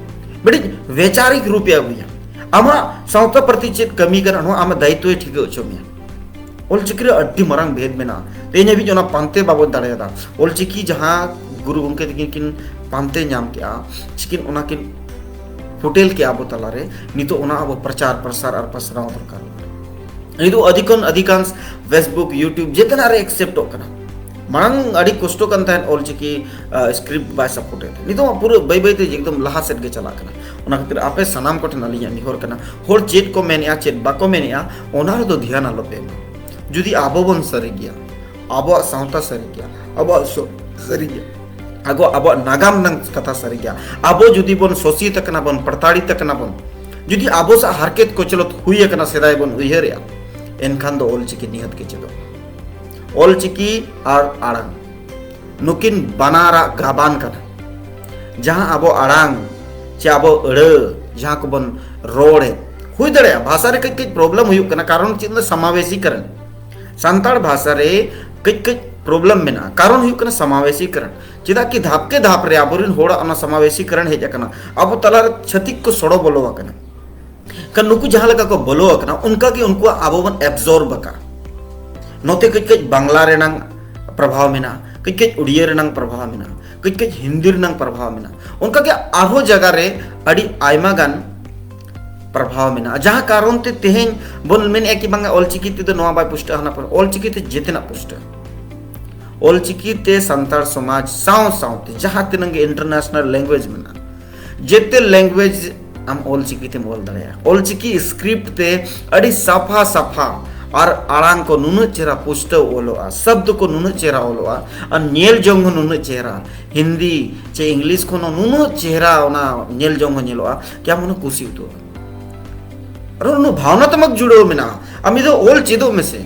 ᱢᱤᱫᱴᱤᱡ ᱵᱮᱪᱟᱨᱤᱠ ᱨᱩᱯ ᱮ ᱟᱹᱜᱩᱭᱟ᱾ ᱟᱢᱟᱜ ᱥᱟᱶᱛᱟ ᱯᱨᱚᱛᱤ ᱪᱮᱫ ᱠᱟᱹᱢᱤ ᱠᱟᱱᱟ, ᱱᱚᱣᱟ ᱟᱢᱟᱜ ᱫᱟᱭᱤᱛᱛᱚᱭ ᱴᱷᱤᱠᱟᱹ ᱦᱚᱪᱚ ᱢᱮᱭᱟ᱾ ᱚᱞᱪᱤᱠᱤ ᱨᱮ ᱟᱹᱰᱤ ᱢᱟᱨᱟᱝ ᱵᱷᱮᱫᱽ ᱢᱮᱱᱟᱜᱼᱟ, ᱛᱮᱦᱮᱧ ᱦᱟᱹᱵᱤᱡ ᱚᱱᱟ ᱯᱟᱱᱛᱮ ᱵᱟᱵᱚᱱ ᱫᱟᱲᱮᱭᱟᱫᱟ᱾ ᱚᱞᱪᱤᱠᱤ ᱡᱟᱦᱟᱸ ᱜᱩᱨᱩ ᱜᱚᱢᱠᱮ ᱛᱟᱹᱠᱤᱱ ᱠᱤᱱ ᱯᱟᱱᱛᱮ ᱧᱟᱢ ᱠᱮᱜᱼᱟ, ᱪᱤᱠᱤᱱ ᱚᱱᱟ ᱠᱤᱱ ᱯᱷᱩᱴᱮᱞ ᱠᱮᱜᱼᱟ ᱟᱵᱚ ᱛᱟᱞᱟᱨᱮ, ᱱᱤᱛᱚᱜ ᱚᱱᱟ ᱟᱵᱚ ᱯᱨᱚᱪᱟᱨ ᱯᱨᱚᱥᱟᱨ ᱟᱨ ᱯᱟᱥᱱᱟᱣ ᱫᱚᱨᱠᱟᱨ᱾ ᱱᱤᱛᱚᱜ ᱟᱹᱰᱤ ᱠᱷᱚᱱ ᱟᱹᱰᱤ ᱜᱟᱱ Facebook, YouTube ᱡᱮᱛᱮᱱᱟᱜ ᱨᱮ ᱮᱠᱥᱮᱯᱴᱚᱜ ᱠᱟᱱᱟ᱾ ᱢᱟᱲᱟᱝ ᱟᱹᱰᱤ ᱠᱚᱥᱴᱚ ᱠᱟᱱ ᱛᱟᱦᱮᱸᱫ ᱚᱞᱪᱤᱠᱤ ᱥᱠᱨᱤᱯᱴ ᱵᱟᱭ ᱥᱟᱯᱳᱨᱴ ᱮᱫ ᱛᱟᱦᱮᱸᱫ, ᱱᱤᱛᱚᱜ ᱢᱟ ᱯᱩᱨᱟᱹ ᱵᱟᱹᱭ ᱵᱟᱹᱭᱛᱮ ᱮᱠᱫᱚᱢ ᱞᱟᱦᱟ ᱥᱮᱫ ᱜᱮ ᱪᱟᱞᱟᱜ ᱠᱟᱱᱟ᱾ ᱚᱱᱟ ᱠᱷᱟᱹᱛᱤᱨ ᱟᱯᱮ ᱥᱟᱱᱟᱢ ᱠᱚᱴᱷᱮᱱ ᱟᱹᱞᱤᱧᱟᱜ ᱱᱮᱦᱚᱨ ᱠᱟᱱᱟ, ᱦᱚᱲ ᱪᱮᱫ ᱠᱚ ᱢᱮᱱᱮᱜᱼᱟ, ᱪᱮᱫ ᱵᱟᱠᱚ ᱢᱮᱱᱮᱜᱼᱟ, ᱚᱱᱟ ᱨᱮᱫᱚ ᱫᱷᱮᱭᱟᱱ ᱟᱞᱚᱯᱮ ᱮᱢᱟ᱾ ᱡᱩᱫᱤ ᱟᱵᱚ ᱵᱚᱱ ᱥᱟᱹᱨᱤ ᱜᱮᱭᱟ, ᱟᱵᱚᱣᱟᱜ ᱥᱟᱶᱛᱟ ᱥᱟᱹᱨᱤ ᱜᱮᱭᱟ, ᱟᱵᱚᱣᱟᱜ ᱥᱚ-, ᱥᱟᱹᱨᱤ ᱜᱮᱭᱟ, ᱟᱵᱚ, ᱟᱵᱚᱣᱟᱜ ᱱᱟᱜᱟᱢ ᱨᱮᱱᱟᱜ ᱠᱟᱛᱷᱟ ᱥᱟᱹᱨᱤ ᱜᱮᱭᱟ, ᱟᱵᱚ ᱡᱩᱫᱤ ᱵᱚᱱ ᱥᱳᱥᱤᱛ ᱟᱠᱟᱱᱟ ᱵᱚᱱ, ᱯᱨᱚᱛᱟᱲᱤᱛ ᱟᱠᱟᱱᱟ ᱵᱚᱱ, ᱡᱩᱫᱤ ᱟᱵᱚ ᱥᱟᱶ ᱦᱟᱨᱠᱮᱛ ᱠᱚᱪᱞᱚᱛ ᱦᱩᱭ ᱟᱠᱟᱱᱟ, ᱥᱮᱫᱟᱭ ᱵᱚᱱ ᱩᱭᱦᱟᱹᱨᱮᱜᱼᱟ, ᱮᱱᱠᱷᱟᱱ ᱫᱚ ᱚᱞᱪᱤᱠᱤ ᱱᱤᱦᱟᱹᱛ ᱜᱮ ᱪᱮᱫᱚᱜ᱾ ᱚᱞᱪᱤᱠᱤ ᱟᱨ ᱟᱲᱟᱝ, ᱱᱩᱠᱤᱱ ᱵᱟᱱᱟᱨᱟᱜ ᱜᱟᱵᱟᱱ ᱠᱟᱱᱟ᱾ ᱡᱟᱦᱟᱸ ᱟᱵᱚ ᱟᱲᱟᱝ ᱪᱮ ᱟᱵᱚ ᱟᱹᱲᱟᱹ ᱡᱟᱦᱟᱸ ᱠᱚᱵᱚᱱ ᱨᱚᱲᱮᱫ, ᱦᱩᱭ ᱫᱟᱲᱮᱭᱟᱜᱼᱟ ᱵᱷᱟᱥᱟ ᱨᱮ ᱠᱟᱹᱡ ᱠᱟᱹᱡ ᱯᱨᱚᱵᱞᱮᱢ ᱦᱩᱭᱩᱜ ᱠᱟᱱᱟ, ᱠᱟᱨᱚᱱ ᱪᱮᱫ ᱫᱚ ᱥᱟᱢᱟᱵᱮᱥᱤᱠᱚᱨᱚᱱ᱾ ᱥᱟᱱᱛᱟᱲ ᱵᱷᱟᱥᱟ ᱨᱮ ᱠᱟᱹᱡ ᱠᱟᱹᱡ ᱯᱨᱚᱵᱞᱮᱢ ᱢᱮᱱᱟᱜᱼᱟ, ᱠᱟᱨᱚᱱ ᱦᱩᱭᱩᱜ ᱠᱟᱱᱟ ᱥᱟᱢᱟᱵᱮᱥᱤᱠᱚᱨᱚᱱ᱾ ᱪᱮᱫᱟᱜ ᱠᱤ ᱫᱷᱟᱯ ᱠᱮ ᱫᱷᱟᱯ ᱨᱮ ᱟᱵᱚᱨᱮᱱ ᱦᱚᱲᱟᱜ ᱚᱱᱟ ᱥᱟᱢᱟᱵᱮᱥᱤᱠᱚᱨᱚᱱ ᱦᱮᱡ ᱟᱠᱟᱱᱟ, ᱟᱵᱚ ᱛᱟᱞᱟᱨᱮ ᱪᱷᱟᱹᱛᱤᱠ ᱠᱚ ᱥᱚᱲᱚ ᱵᱚᱞᱚ ᱟᱠᱟᱱᱟ᱾ ᱠᱷᱟᱱ ᱱᱩᱠᱩ ᱡᱟᱦᱟᱸ ᱞᱮᱠᱟ ᱠᱚ ᱵᱚᱞᱚ ᱟᱠᱟᱱᱟ, ᱚᱱᱠᱟ ᱜᱮ ᱩᱱᱠᱩᱣᱟᱜ ᱟᱵᱚ ᱵᱚᱱ ᱮᱵᱡᱚᱨᱵ ᱟᱠᱟᱫ᱾ ᱱᱚᱛᱮ ᱠᱟᱹᱡ ᱠᱟᱹᱡ ᱵᱟᱝᱞᱟ ᱨᱮᱱᱟᱝ ᱯᱨᱚᱵᱷᱟᱣ ᱢᱮᱱᱟᱜᱼᱟ, ᱠᱟᱹᱡ ᱠᱟᱹᱡ ᱩᱲᱤᱭᱟᱹ ᱨᱮᱱᱟᱝ ᱯᱨᱚᱵᱷᱟᱣ ᱢᱮᱱᱟᱜᱼᱟ, ᱠᱟᱹᱡ ᱠᱟᱹᱡ ᱦᱤᱱᱫᱤ ᱨᱮᱱᱟᱝ ᱯᱨᱚᱵᱷᱟᱣ ᱢᱮᱱᱟᱜᱼᱟ᱾ ᱚᱱᱠᱟ ᱜᱮ ᱟᱨᱦᱚᱸ ᱡᱟᱭᱜᱟ ᱨᱮ ᱟᱹᱰᱤ ᱟᱭᱢᱟ ᱜᱟᱱ ᱯᱨᱚᱵᱷᱟᱣ ᱢᱮᱱᱟᱜᱼᱟ, ᱡᱟᱦᱟᱸ ᱠᱟᱨᱚᱱ ᱛᱮ ᱛᱮᱦᱮᱧ ᱵᱚᱱ ᱢᱮᱱᱮᱫᱼᱟ ᱠᱤ ᱵᱟᱝᱟ ᱚᱞᱪᱤᱠᱤ ᱛᱮᱫᱚ ᱱᱚᱣᱟ ᱵᱟᱭ ᱯᱩᱥᱴᱟᱹᱜᱼᱟ, ᱦᱟᱱᱟ ᱯᱩᱥᱴᱟᱹᱜᱼᱟ᱾ ᱚᱞᱪᱤᱠᱤ ᱛᱮ ᱡᱮᱛᱮᱱᱟᱜ ᱯᱩᱥᱴᱟᱹᱜᱼᱟ᱾ ᱚᱞᱪᱤᱠᱤ ᱛᱮ ᱥᱟᱱᱛᱟᱲ ᱥᱚᱢᱟᱡᱽ ᱥᱟᱶ ᱥᱟᱶᱛᱮ ᱡᱟᱦᱟᱸ ᱛᱤᱱᱟᱹᱜ ᱜᱮ ᱤᱱᱴᱟᱨᱱᱮᱥᱱᱟᱞ ᱞᱮᱝᱜᱩᱭᱮᱡᱽ ᱢᱮᱱᱟᱜᱼᱟ, ᱡᱮᱛᱮ ᱞᱮᱝᱜᱩᱭᱮᱡᱽ ᱟᱢ ᱚᱞᱪᱤᱠᱤ ᱛᱮᱢ ᱚᱞ ᱫᱟᱲᱮᱭᱟᱜᱼᱟ᱾ ᱚᱞᱪᱤᱠᱤ ᱥᱠᱨᱤᱯᱴ ᱛᱮ ᱟᱹᱰᱤ ᱥᱟᱯᱷᱟ ᱥᱟᱯᱷᱟ ᱟᱨ ᱟᱲᱟᱝ ᱠᱚ ᱱᱩᱱᱟᱹᱜ ᱪᱮᱦᱨᱟ ᱯᱩᱥᱴᱟᱹᱣ ᱚᱞᱚᱜᱼᱟ, ᱥᱚᱵᱫᱚ ᱠᱚ ᱱᱩᱱᱟᱹᱜ ᱪᱮᱦᱨᱟ ᱚᱞᱚᱜᱼᱟ, ᱟᱨ ᱧᱮᱞ ᱡᱚᱝ ᱦᱚᱸ ᱱᱩᱱᱟᱹᱜ ᱪᱮᱦᱨᱟ, ᱦᱤᱱᱫᱤ ᱪᱮ ᱤᱝᱞᱤᱥ ᱠᱷᱚᱱ ᱦᱚᱸ ᱱᱩᱱᱟᱹᱜ ᱪᱮᱦᱨᱟ ᱚᱱᱟ ᱧᱮᱞ ᱡᱚᱝ ᱦᱚᱸ ᱧᱮᱞᱚᱜᱼᱟ, ᱠᱤ ᱟᱢ ᱚᱱᱟ ᱠᱩᱥᱤ ᱩᱛᱟᱹᱨᱚᱜᱼᱟ᱾ ᱟᱨ ᱱᱩᱱᱟᱹᱜ ᱵᱷᱟᱵᱽᱱᱟᱛᱢᱚᱠ ᱡᱩᱲᱟᱹᱣ ᱢᱮᱱᱟᱜᱼᱟ᱾ ᱟᱢ ᱫᱚ ᱚᱞ ᱪᱮᱫᱚᱜ ᱢᱮᱥᱮ,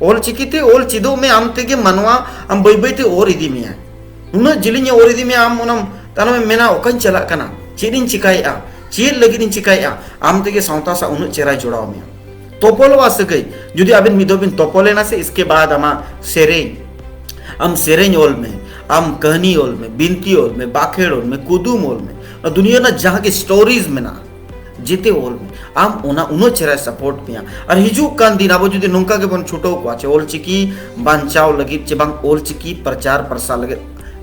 ᱚᱞ ᱪᱤᱠᱤᱛᱮ ᱚᱞ ᱪᱮᱫᱚᱜ ᱢᱮ, ᱟᱢ ᱛᱮᱜᱮ ᱢᱟᱱᱣᱟ ᱟᱢ ᱵᱟᱹᱭ ᱵᱟᱹᱭᱛᱮ ᱚᱨ ᱤᱫᱤ ᱢᱮᱭᱟ᱾ ᱱᱩᱱᱟᱹᱜ ᱡᱤᱞᱤᱧᱮ ᱚᱨ ᱤᱫᱤ ᱢᱮᱭᱟ, ᱟᱢ ᱚᱱᱟᱢ ᱛᱟᱭᱱᱚᱢᱮᱢ ᱢᱮᱱᱟ, "ᱚᱠᱟᱧ ᱪᱟᱞᱟᱜ ᱠᱟᱱᱟ, ᱪᱮᱫ ᱤᱧ ᱪᱤᱠᱟᱭᱮᱫᱼᱟ?" ᱪᱮᱫ ᱞᱟᱹᱜᱤᱫ ᱤᱧ ᱪᱤᱠᱟᱭᱮᱫᱼᱟ? ᱟᱢ ᱛᱮᱜᱮ ᱥᱟᱶᱛᱟ ᱥᱟᱶ ᱩᱱᱟᱹᱜ ᱪᱮᱦᱨᱟᱭ ᱡᱚᱲᱟᱣ ᱢᱮᱭᱟ᱾ ᱛᱚᱯᱚᱞᱚᱜᱼᱟ ᱥᱟᱹᱜᱟᱹᱭ᱾ ᱡᱩᱫᱤ ᱟᱵᱮᱱ ᱢᱤᱫ ᱫᱷᱟᱣ ᱵᱮᱱ ᱛᱚᱯᱚᱞᱮᱱᱟ ᱥᱮ, ᱤᱥᱠᱮ ᱵᱟᱫ ᱟᱢᱟᱜ ᱥᱮᱨᱮᱧ, ᱟᱢ ᱥᱮᱨᱮᱧ ᱚᱞ ᱢᱮ, ᱟᱢ ᱠᱟᱹᱦᱱᱤ ᱚᱞ ᱢᱮ, ᱵᱤᱱᱛᱤ ᱚᱞ ᱢᱮ, ᱵᱟᱠᱷᱮᱲ ᱚᱞ ᱢᱮ, ᱠᱩᱫᱩᱢ ᱚᱞ ᱢᱮ, ᱱᱚᱣᱟ ᱫᱩᱱᱤᱭᱟᱹ ᱨᱮᱱᱟᱜ ᱡᱟᱦᱟᱸ ᱜᱮ ᱥᱴᱳᱨᱤᱡᱽ ᱢᱮᱱᱟᱜᱼᱟ, ᱡᱮᱛᱮ ᱚᱞ ᱢᱮ᱾ ᱟᱢ ᱚᱱᱟ ᱩᱱᱟᱹᱜ ᱪᱮᱦᱨᱟᱭ ᱥᱟᱯᱳᱨᱴ ᱢᱮᱭᱟ᱾ ᱟᱨ ᱦᱤᱡᱩᱜ ᱠᱟᱱ ᱫᱤᱱ ᱟᱵᱚ ᱡᱩᱫᱤ ᱱᱚᱝᱠᱟ ᱜᱮᱵᱚᱱ ᱪᱷᱩᱴᱟᱹᱣ ᱠᱚᱜᱼᱟ ᱪᱮ ᱚᱞᱪᱤᱠᱤ ᱵᱟᱧᱪᱟᱣ ᱞᱟᱹᱜᱤᱫ ᱪᱮ ᱵᱟᱝ ᱚᱞᱪᱤᱠᱤ ᱯᱨᱚᱪᱟᱨ ᱯᱨᱚᱥᱟᱨ ᱞᱟᱹᱜᱤᱫ,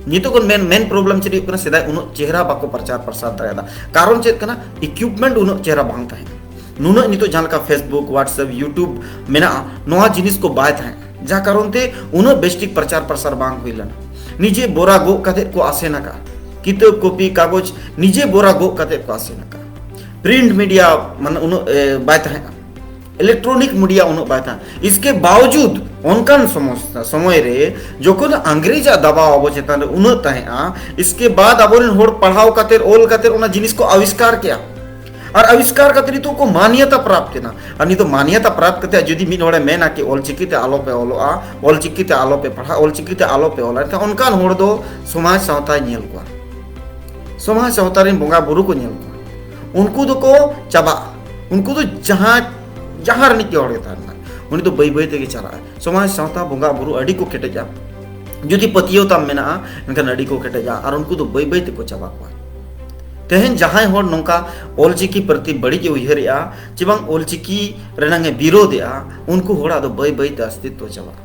ᱱᱤᱛᱚᱜ ᱠᱷᱚᱱ ᱢᱮᱱ, ᱢᱮᱱ ᱯᱨᱚᱵᱞᱮᱢ ᱪᱮᱫ ᱦᱩᱭᱩᱜ ᱠᱟᱱᱟ? ᱥᱮᱫᱟᱭ ᱩᱱᱟᱹᱜ ᱪᱮᱦᱨᱟ ᱵᱟᱠᱚ ᱯᱨᱚᱪᱟᱨ ᱯᱨᱚᱥᱟᱨ ᱫᱟᱲᱮᱭᱟᱫᱟ᱾ ᱠᱟᱨᱚᱱ ᱪᱮᱫ ᱠᱟᱱᱟ? ᱤᱠᱩᱭᱤᱯᱢᱮᱱᱴ ᱩᱱᱟᱹᱜ ᱪᱮᱦᱨᱟ ᱵᱟᱝ ᱛᱟᱦᱮᱸ ᱠᱟᱱᱟ᱾ ᱱᱩᱱᱟᱹᱜ ᱱᱤᱛᱚᱜ ᱡᱟᱦᱟᱸ ᱞᱮᱠᱟ Facebook, WhatsApp, YouTube ᱢᱮᱱᱟᱜᱼᱟ, ᱱᱚᱣᱟ ᱡᱤᱱᱤᱥ ᱠᱚ ᱵᱟᱭ ᱛᱟᱦᱮᱸ ᱠᱟᱱᱟ, ᱡᱟ ᱠᱟᱨᱚᱱ ᱛᱮ ᱩᱱᱟᱹᱜ ᱵᱮᱥᱴᱷᱤᱠ ᱯᱨᱚᱪᱟᱨ ᱯᱨᱚᱥᱟᱨ ᱵᱟᱝ ᱦᱩᱭ ᱞᱮᱱᱟ᱾ ᱱᱤᱡᱮ ᱵᱚᱨᱟ ᱜᱚᱜ ᱠᱟᱛᱮᱫ ᱠᱚ ᱟᱥᱮᱱ ᱟᱠᱟᱫᱼᱟ, ᱠᱤᱛᱟᱹᱵ, ᱠᱚᱯᱤ, ᱠᱟᱜᱚᱡᱽ ᱱᱤᱡᱮ ᱵᱚᱨᱟ ᱜᱚᱜ ᱠᱟᱛᱮᱫ ᱠᱚ ᱟᱥᱮᱱ ᱟᱠᱟᱫᱼᱟ᱾ ᱯᱨᱤᱱᱴ ᱢᱤᱰᱤᱭᱟ ᱢᱟᱱᱮ ᱩᱱᱟᱹᱜ, ᱮ, ᱵᱟᱭ ᱛᱟᱦᱮᱸ ᱠᱟᱱᱟ, ᱤᱞᱮᱠᱴᱨᱚᱱᱤᱠ ᱢᱤᱰᱤᱭᱟ ᱩᱱᱟᱹᱜ ᱵᱟᱭ ᱛᱟᱦᱮᱸ ᱠᱟᱱᱟ᱾ ᱤᱥᱠᱮ ᱵᱟᱣᱡᱩᱫ ᱚᱱᱠᱟᱱ ᱥᱚᱢᱚᱥᱛᱟ ᱥᱚᱢᱚᱭ ᱨᱮ ᱡᱚᱠᱷᱚᱱ ᱤᱝᱨᱮᱡᱟᱜ ᱫᱟᱵᱟᱣ ᱟᱵᱚ ᱪᱮᱛᱟᱱ ᱨᱮ ᱩᱱᱟᱹᱜ ᱛᱟᱦᱮᱸᱜᱼᱟ, ᱤᱥᱠᱮ ᱵᱟᱫ ᱟᱵᱚᱨᱮᱱ ᱦᱚᱲ ᱯᱟᱲᱦᱟᱣ ᱠᱟᱛᱮᱫ, ᱚᱞ ᱠᱟᱛᱮᱫ ᱚᱱᱟ ᱡᱤᱱᱤᱥ ᱠᱚ ᱟᱵᱤᱥᱠᱟᱨ ᱠᱮᱜᱼᱟ᱾ ᱟᱨ ᱟᱵᱤᱥᱠᱟᱨ ᱠᱟᱛᱮ ᱱᱤᱛᱚᱜ ᱠᱚ ᱢᱟᱱᱭᱟᱛᱟ ᱯᱨᱟᱯᱛ ᱮᱱᱟ᱾ ᱟᱨ ᱱᱤᱛᱚᱜ ᱢᱟᱱᱭᱟᱛᱟ ᱯᱨᱟᱯᱛ ᱠᱟᱛᱮ ᱡᱩᱫᱤ ᱢᱤᱫ ᱦᱚᱲᱮ ᱢᱮᱱᱟ ᱠᱤ ᱚᱞᱪᱤᱠᱤ ᱛᱮ ᱟᱞᱚ ᱯᱮ ᱚᱞᱚᱜᱼᱟ, ᱚᱞᱪᱤᱠᱤ ᱛᱮ ᱟᱞᱚ ᱯᱮ ᱯᱟᱲᱦᱟᱜᱼᱟ, ᱚᱞᱪᱤᱠᱤ ᱛᱮ ᱟᱞᱚ ᱯᱮ ᱚᱞᱟ, ᱮᱱᱠᱷᱟᱱ ᱚᱱᱠᱟᱱ ᱦᱚᱲ ᱫᱚ ᱥᱚᱢᱟᱡᱽ ᱥᱟᱶᱛᱟᱭ ᱧᱮᱞ ᱠᱚᱣᱟ, ᱥᱚᱢᱟᱡᱽ ᱥᱟᱶᱛᱟ ᱨᱮᱱ ᱵᱚᱸᱜᱟ ᱵᱩᱨᱩ ᱠᱚ ᱧᱮᱞ ᱠᱚᱣᱟ᱾ ᱩᱱᱠᱩ ᱫᱚᱠᱚ ᱪᱟᱵᱟᱜᱼᱟ᱾ ᱩᱱᱠᱩ ᱫᱚ ᱡᱟᱦᱟᱸ, ᱡᱟᱦᱟᱸ ᱨᱤᱱᱤᱡ ᱜᱮ ᱦᱚᱲ ᱜᱮ ᱛᱟᱦᱮᱱ ᱢᱟᱭ, ᱩᱱᱤ ᱫᱚ ᱵᱟᱹᱭ ᱵᱟᱹᱭ ᱛᱮᱜᱮ ᱪᱟᱞᱟᱜᱼᱟᱭ᱾ ᱥᱚᱢᱟᱡᱽ ᱥᱟᱶᱛᱟ ᱵᱚᱸᱜᱟ ᱵᱩᱨᱩ ᱟᱹᱰᱤ ᱠᱚ ᱠᱮᱴᱮᱡᱟ᱾ ᱡᱩᱫᱤ ᱯᱟᱹᱛᱭᱟᱹᱣ ᱛᱟᱢ ᱢᱮᱱᱟᱜᱼᱟ, ᱮᱱᱠᱷᱟᱱ ᱟᱹᱰᱤ ᱠᱚ ᱠᱮᱴᱮᱡᱟ ᱟᱨ ᱩᱱᱠᱩ ᱫᱚ ᱵᱟᱹᱭ ᱵᱟᱹᱭ ᱛᱮᱠᱚ ᱪᱟᱵᱟ ᱠᱚᱣᱟ᱾ ᱛᱮᱦᱮᱧ ᱡᱟᱦᱟᱸᱭ ᱦᱚᱲ ᱱᱚᱝᱠᱟ ᱚᱞᱪᱤᱠᱤ ᱯᱨᱚᱛᱤ ᱵᱟᱹᱲᱤᱡ ᱮ ᱩᱭᱦᱟᱹᱨᱮᱜᱼᱟ ᱪᱮ ᱵᱟᱝ ᱚᱞᱪᱤᱠᱤ ᱨᱮᱱᱟᱝ ᱮ ᱵᱤᱨᱳᱫᱷᱮᱜᱼᱟ, ᱩᱱᱠᱩ ᱦᱚᱲᱟᱜ ᱫᱚ ᱵᱟᱹᱭ ᱵᱟᱹᱭ ᱛᱮ ᱚᱥᱛᱤᱛᱣᱚ ᱪᱟᱵᱟᱜᱼᱟ᱾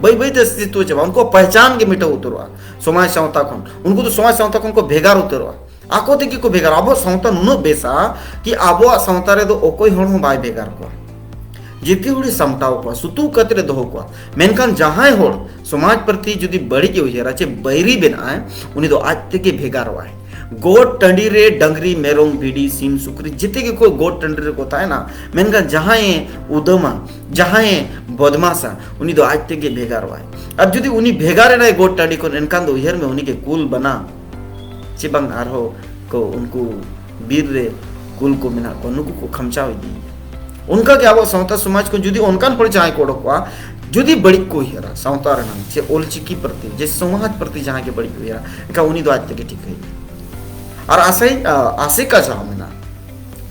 ᱵᱟᱹᱭ ᱵᱟᱹᱭ ᱛᱮ ᱚᱥᱛᱤᱛᱣᱚ ᱪᱟᱵᱟᱜᱼᱟ᱾ ᱩᱱᱠᱩᱣᱟᱜ ᱯᱮᱦᱪᱟᱱ ᱜᱮ ᱢᱮᱴᱟᱣ ᱩᱛᱟᱹᱨᱚᱜᱼᱟ ᱥᱚᱢᱟᱡᱽ ᱥᱟᱶᱛᱟ ᱠᱷᱚᱱ᱾ ᱩᱱᱠᱩ ᱫᱚ ᱥᱚᱢᱟᱡᱽ ᱥᱟᱶᱛᱟ ᱠᱷᱚᱱ ᱠᱚ ᱵᱷᱮᱜᱟᱨ ᱩᱛᱟᱹᱨᱚᱜᱼᱟ᱾ ᱟᱠᱚ ᱛᱮᱜᱮ ᱠᱚ ᱵᱷᱮᱜᱟᱨᱚᱜᱼᱟ᱾ ᱟᱵᱚᱣᱟᱜ ᱥᱟᱶᱛᱟ ᱱᱩᱱᱟᱹᱜ ᱵᱮᱥᱟ ᱠᱤ ᱟᱵᱚᱣᱟᱜ ᱥᱟᱶᱛᱟ ᱨᱮᱫᱚ ᱚᱠᱚᱭ ᱦᱚᱲ ᱦᱚᱸ ᱵᱟᱭ ᱵᱷᱮᱜᱟᱨ ᱠᱚᱣᱟ᱾ ᱡᱮᱛᱮ ᱦᱚᱲᱮ ᱥᱟᱢᱴᱟᱣ ᱠᱚᱣᱟ, ᱥᱩᱛᱩᱜ ᱠᱟᱛᱮ ᱮ ᱫᱚᱦᱚ ᱠᱚᱣᱟ᱾ ᱢᱮᱱᱠᱷᱟᱱ ᱡᱟᱦᱟᱸᱭ ᱦᱚᱲ ᱥᱚᱢᱟᱡᱽ ᱯᱨᱚᱛᱤ ᱡᱩᱫᱤ ᱵᱟᱹᱲᱤᱡ ᱮ ᱩᱭᱦᱟᱹᱨᱟ ᱪᱮ ᱵᱟᱹᱭᱨᱤ ᱵᱮᱱᱟᱜᱼᱟᱭ, ᱩᱱᱤ ᱫᱚ ᱟᱡ ᱛᱮᱜᱮ ᱵᱷᱮᱜᱟᱨᱚᱜᱼᱟᱭ᱾ ᱜᱚᱴ ᱴᱟᱺᱰᱤ ᱨᱮ ᱰᱟᱝᱨᱤ, ᱢᱮᱨᱚᱢ, ᱵᱷᱤᱰᱤ, ᱥᱤᱢ, ᱥᱩᱠᱨᱤ ᱡᱮᱛᱮ ᱜᱮᱠᱚ ᱜᱚᱴ ᱴᱟᱺᱰᱤ ᱨᱮᱠᱚ ᱛᱟᱦᱮᱱᱟ, ᱢᱮᱱᱠᱷᱟᱱ ᱡᱟᱦᱟᱸᱭᱮ ᱩᱫᱟᱹᱢᱟ, ᱡᱟᱦᱟᱸᱭᱮ ᱵᱚᱫᱢᱟᱥᱟ, ᱩᱱᱤ ᱫᱚ ᱟᱡ ᱛᱮᱜᱮ ᱵᱷᱮᱜᱟᱨᱚᱜᱼᱟᱭ᱾ ᱟᱨ ᱡᱩᱫᱤ ᱩᱱᱤ ᱵᱷᱮᱜᱟᱨ ᱮᱱᱟᱭ ᱜᱚᱴ ᱴᱟᱺᱰᱤ ᱠᱷᱚᱱ, ᱮᱱᱠᱷᱟᱱ ᱫᱚ ᱩᱭᱦᱟᱹᱨ ᱢᱮ, ᱩᱱᱤ ᱜᱮ ᱠᱩᱞ ᱵᱟᱱᱟ ᱪᱮ ᱵᱟᱝ ᱟᱨᱦᱚᱸ ᱠᱚ ᱩᱱᱠᱩ ᱵᱤᱨ ᱨᱮ ᱠᱩᱞ ᱠᱚ ᱢᱮᱱᱟᱜ ᱠᱚᱣᱟ, ᱱᱩᱠᱩ ᱠᱚ ᱠᱷᱟᱢᱪᱟᱣ ᱤᱫᱤᱭᱮᱭᱟ᱾ ᱚᱱᱠᱟᱜᱮ ᱟᱵᱚ ᱥᱟᱶᱛᱟ ᱥᱚᱢᱟᱡᱽ ᱠᱷᱚᱱ ᱡᱩᱫᱤ ᱚᱱᱠᱟᱱ ᱦᱚᱲ ᱡᱟᱦᱟᱸᱭ ᱠᱚ ᱚᱰᱚᱠᱚᱜᱼᱟ, ᱡᱩᱫᱤ ᱵᱟᱹᱲᱤᱡ ᱠᱚ ᱩᱭᱦᱟᱹᱨᱟ ᱥᱟᱶᱛᱟ ᱨᱮᱱᱟᱜ ᱪᱮ ᱚᱞᱪᱤᱠᱤ ᱯᱨᱚᱛᱤ, ᱡᱮ ᱥᱚᱢᱟᱡᱽ ᱯᱨᱚᱛᱤ ᱡᱟᱦᱟᱸᱭ ᱜᱮ ᱵᱟᱹᱲᱤᱡ ᱠᱚ ᱩᱭᱦᱟᱹᱨᱟ, ᱮᱱᱠᱷᱟᱱ ᱩᱱᱤ ᱫᱚ ᱟᱡ ᱛᱮᱜᱮ ᱴᱷᱤᱠᱟᱹᱭᱟ᱾ ᱟᱨ ᱟᱥᱮ ᱟᱥᱮᱠᱟ ᱡᱟᱦᱟᱸ ᱢᱮᱱᱟᱜᱼᱟ,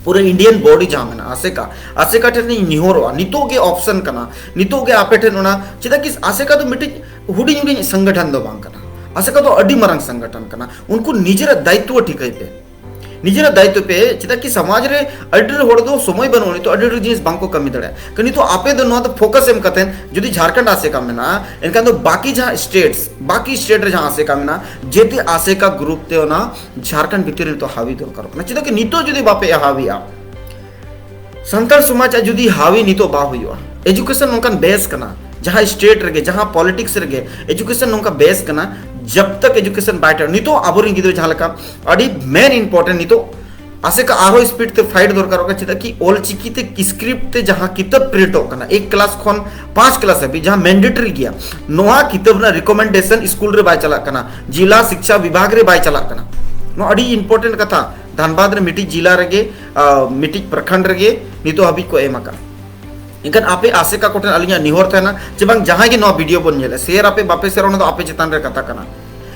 ᱯᱩᱨᱟᱹ ᱤᱱᱰᱤᱭᱟᱱ ᱵᱚᱰᱤ ᱡᱟᱦᱟᱸ ᱢᱮᱱᱟᱜᱼᱟ, ᱟᱥᱮᱠᱟ, ᱟᱥᱮᱠᱟ ᱴᱷᱮᱱ ᱤᱧ ᱱᱮᱦᱚᱨᱚᱜᱼᱟ, ᱱᱤᱛᱚᱜ ᱜᱮ ᱚᱯᱥᱮᱱ ᱠᱟᱱᱟ, ᱱᱤᱛᱚᱜ ᱜᱮ ᱟᱯᱮ ᱴᱷᱮᱱ ᱚᱱᱟ, ᱪᱮᱫᱟᱜ ᱠᱤ ᱟᱥᱮᱠᱟ ᱫᱚ ᱢᱤᱫᱴᱤᱡ ᱦᱩᱰᱤᱧ ᱦᱩᱰᱤᱧ ᱥᱚᱝᱜᱚᱴᱷᱚᱱ ᱫᱚ ᱵᱟᱝ ᱠᱟᱱᱟ᱾ ᱟᱥᱮᱠᱟ ᱫᱚ ᱟᱹᱰᱤ ᱢᱟᱨᱟᱝ ᱥᱚᱝᱜᱚᱴᱷᱚᱱ ᱠᱟᱱᱟ᱾ ᱩᱱᱠᱩ ᱱᱤᱡᱮᱨᱟᱜ ᱫᱟᱭᱤᱛᱛᱚ ᱴᱷᱤᱠᱟᱹᱭ ᱯᱮ, ᱱᱤᱡᱮᱨᱟᱜ ᱫᱟᱭᱤᱛᱛᱚ ᱯᱮ᱾ ᱪᱮᱫᱟᱜ ᱠᱤ ᱥᱚᱢᱟᱡᱽ ᱨᱮ ᱟᱹᱰᱤ ᱰᱷᱮᱨ ᱦᱚᱲ ᱫᱚ ᱥᱚᱢᱚᱭ ᱵᱟᱹᱱᱩᱜᱼᱟ, ᱱᱤᱛᱚᱜ ᱟᱹᱰᱤ ᱰᱷᱮᱨ ᱡᱤᱱᱤᱥ ᱵᱟᱝ ᱠᱚ ᱠᱟᱹᱢᱤ ᱫᱟᱲᱮᱭᱟᱜᱼᱟ᱾ ᱠᱤᱱᱛᱩ ᱱᱤᱛᱚᱜ ᱟᱯᱮ ᱫᱚ ᱱᱚᱣᱟ ᱫᱚ ᱯᱷᱳᱠᱟᱥ ᱮᱢ ᱠᱟᱛᱮ ᱡᱩᱫᱤ ᱡᱷᱟᱲᱠᱷᱚᱸᱰ ᱟᱥᱮᱠᱟ ᱢᱮᱱᱟᱜᱼᱟ, ᱮᱱᱠᱷᱟᱱ ᱫᱚ ᱵᱟᱠᱤ ᱡᱟᱦᱟᱸ ᱥᱴᱮᱴᱥ, ᱵᱟᱠᱤ ᱥᱴᱮᱴ ᱨᱮ ᱡᱟᱦᱟᱸ ᱟᱥᱮᱠᱟ ᱢᱮᱱᱟᱜᱼᱟ, ᱡᱮᱛᱮ ᱟᱥᱮᱠᱟ ᱜᱨᱩᱯ ᱛᱮ ᱚᱱᱟ ᱡᱷᱟᱲᱠᱷᱚᱸᱰ ᱵᱷᱤᱛᱤᱨ ᱨᱮ ᱱᱤᱛᱚᱜ ᱦᱟᱹᱣᱤ ᱫᱚᱨᱠᱟᱨᱚᱜ ᱠᱟᱱᱟ᱾ ᱪᱮᱫᱟᱜ ᱠᱤ ᱱᱤᱛᱚᱜ ᱡᱩᱫᱤ ᱵᱟᱯᱮ ᱦᱟᱹᱣᱤᱜᱼᱟ, ᱥᱟᱱᱛᱟᱲ ᱥᱚᱢᱟᱡᱽ ᱟᱜ ᱡᱩᱫᱤ ᱦᱟᱹᱣᱤ ᱱᱤᱛᱚᱜ ᱵᱟᱝ ᱦᱩᱭᱩᱜᱼᱟ, ᱮᱡᱩᱠᱮᱥᱚᱱ ᱱᱚᱝᱠᱟᱱ ᱵᱮᱥ ᱠᱟᱱᱟ, ᱡᱟᱦᱟᱸ ᱥᱴᱮᱴ ᱨᱮᱜᱮ, ᱡᱟᱦᱟᱸ ᱯᱚᱞᱤᱴᱤᱠᱥ ᱨᱮᱜᱮ ᱮᱡᱩᱠᱮᱥᱚᱱ ᱱᱚᱝᱠᱟ ᱵᱮᱥ ᱠᱟᱱᱟ, ᱡᱟᱵ ᱛᱟᱠ ᱮᱡᱩᱠᱮᱥᱚᱱ ᱵᱟᱭ ᱴᱷᱤᱠ, ᱱᱤᱛᱚᱜ ᱟᱵᱚᱨᱮᱱ ᱜᱤᱫᱽᱨᱟᱹ ᱡᱟᱦᱟᱸ ᱞᱮᱠᱟ ᱟᱹᱰᱤ ᱢᱮᱱ ᱤᱢᱯᱚᱨᱴᱮᱱᱴ, ᱱᱤᱛᱚᱜ ᱟᱥᱮᱠᱟ ᱟᱨᱦᱚᱸ ᱥᱯᱤᱰ ᱛᱮ ᱯᱷᱟᱭᱤᱴ ᱫᱚᱨᱠᱟᱨᱚᱜ ᱠᱟᱱᱟ᱾ ᱪᱮᱫᱟᱜ ᱠᱤ ᱚᱞ ᱪᱤᱠᱤ ᱛᱮ ᱥᱠᱨᱤᱯᱴ ᱛᱮ ᱡᱟᱦᱟᱸ ᱠᱤᱛᱟᱹᱵ ᱯᱨᱤᱱᱴᱚᱜ ᱠᱟᱱᱟ ᱮᱠ ᱠᱞᱟᱥ ᱠᱷᱚᱱ ᱯᱟᱸᱪ ᱠᱞᱟᱥ ᱦᱟᱹᱵᱤᱡ, ᱡᱟᱦᱟᱸ ᱢᱮᱱᱰᱮᱴᱟᱨᱤ ᱜᱮᱭᱟ, ᱱᱚᱣᱟ ᱠᱤᱛᱟᱹᱵ ᱨᱮᱱᱟᱜ ᱨᱤᱠᱚᱢᱮᱱᱰᱮᱥᱚᱱ ᱥᱠᱩᱞ ᱨᱮ ᱵᱟᱭ ᱪᱟᱞᱟᱜ ᱠᱟᱱᱟ, ᱡᱤᱞᱟ ᱥᱤᱠᱪᱷᱟ ᱵᱤᱵᱷᱟᱜᱽ ᱨᱮ ᱵᱟᱭ ᱪᱟᱞᱟᱜ ᱠᱟᱱᱟ᱾ ᱱᱚᱣᱟ ᱟᱹᱰᱤ ᱤᱢᱯᱚᱨᱴᱮᱱᱴ ᱠᱟᱛᱷᱟ᱾ ᱫᱷᱟᱱᱵᱟᱫᱽ ᱨᱮ ᱢᱤᱫᱴᱤᱡ ᱡᱤᱞᱟ ᱨᱮᱜᱮ, ᱟ, ᱢᱤᱫᱴᱤᱡ ᱯᱨᱚᱠᱷᱚᱸᱰ ᱨᱮᱜᱮ ᱱᱤᱛᱚᱜ ᱦᱟᱹᱵᱤᱡ ᱠᱚ ᱮᱢ ᱟᱠᱟᱫ᱾ ᱮᱱᱠᱷᱟᱱ ᱟᱯᱮ ᱟᱥᱮᱠᱟ ᱠᱚᱴᱷᱮᱱ ᱟᱹᱞᱤᱧᱟᱜ ᱱᱮᱦᱚᱨ ᱛᱟᱦᱮᱱᱟ, ᱪᱮ ᱵᱟᱝ, ᱡᱟᱦᱟᱸᱭ ᱜᱮ ᱱᱚᱣᱟ ᱵᱷᱤᱰᱤᱭᱳ ᱵᱚᱱ ᱧᱮᱞᱟ, ᱥᱮᱭᱟᱨ ᱟᱯᱮ ᱵᱟᱯᱮ ᱥᱮᱭᱟᱨ, ᱚᱱᱟ ᱫᱚ ᱟᱯᱮ ᱪᱮᱛᱟᱱ ᱨᱮ ᱠᱟᱛᱷᱟ ᱠᱟᱱᱟ᱾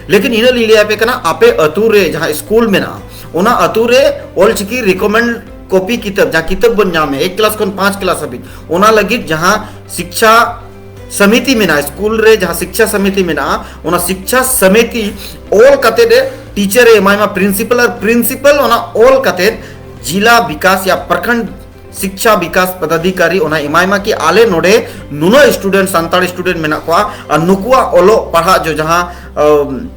ᱞᱮᱠᱤᱱ ᱤᱱᱟᱹ ᱞᱤᱧ ᱞᱟᱹᱭ ᱟᱯᱮ ᱠᱟᱱᱟ, ᱟᱯᱮ ᱟᱹᱛᱩ ᱨᱮ ᱡᱟᱦᱟᱸ ᱥᱠᱩᱞ ᱢᱮᱱᱟᱜᱼᱟ, ᱚᱱᱟ ᱟᱹᱛᱩ ᱨᱮ ᱚᱞᱪᱤᱠᱤ ᱨᱤᱠᱚᱢᱮᱱᱰ ᱠᱚᱯᱤ ᱠᱤᱛᱟᱹᱵ, ᱡᱟᱦᱟᱸ ᱠᱤᱛᱟᱹᱵ ᱵᱚᱱ ᱧᱟᱢᱮ ᱮᱠ ᱠᱞᱟᱥ ᱠᱷᱚᱱ ᱯᱟᱸᱪ ᱠᱞᱟᱥ ᱦᱟᱹᱵᱤᱡ, ᱚᱱᱟ ᱞᱟᱹᱜᱤᱫ ᱡᱟᱦᱟᱸ ᱥᱤᱠᱪᱷᱟ ᱥᱚᱢᱤᱛᱤ ᱢᱮᱱᱟᱜᱼᱟ, ᱥᱠᱩᱞ ᱨᱮ ᱡᱟᱦᱟᱸ ᱥᱤᱠᱪᱷᱟ ᱥᱚᱢᱤᱛᱤ ᱢᱮᱱᱟᱜᱼᱟ, ᱚᱱᱟ ᱥᱤᱠᱪᱷᱟ ᱥᱚᱢᱤᱛᱤ ᱚᱞ ᱠᱟᱛᱮ ᱮ ᱴᱤᱪᱟᱨ ᱮ ᱮᱢᱟᱭ ᱢᱟ, ᱯᱨᱤᱱᱥᱤᱯᱟᱞ, ᱟᱨ ᱯᱨᱤᱱᱥᱤᱯᱟᱞ ᱚᱱᱟ ᱚᱞ ᱠᱟᱛᱮ ᱡᱤᱞᱟ ᱵᱤᱠᱟᱥ ᱭᱟ ᱯᱨᱚᱠᱷᱚᱸᱰ ᱥᱤᱠᱪᱷᱟ ᱵᱤᱠᱟᱥ ᱯᱚᱫᱟᱫᱷᱤᱠᱟᱨᱤ ᱚᱱᱟ ᱮᱢᱟᱭ ᱢᱟ ᱠᱤ ᱟᱞᱮ ᱱᱚᱰᱮ ᱱᱩᱱᱟᱹᱜ ᱥᱴᱩᱰᱮᱱᱴ, ᱥᱟᱱᱛᱟᱲ ᱥᱴᱩᱰᱮᱱᱴ ᱢᱮᱱᱟᱜ ᱠᱚᱣᱟ ᱟᱨ ᱱᱩᱠᱩᱣᱟᱜ ᱚᱞᱚᱜ ᱯᱟᱲᱦᱟᱜ ᱡᱚ ᱡᱟᱦᱟᱸ, ᱟᱢ,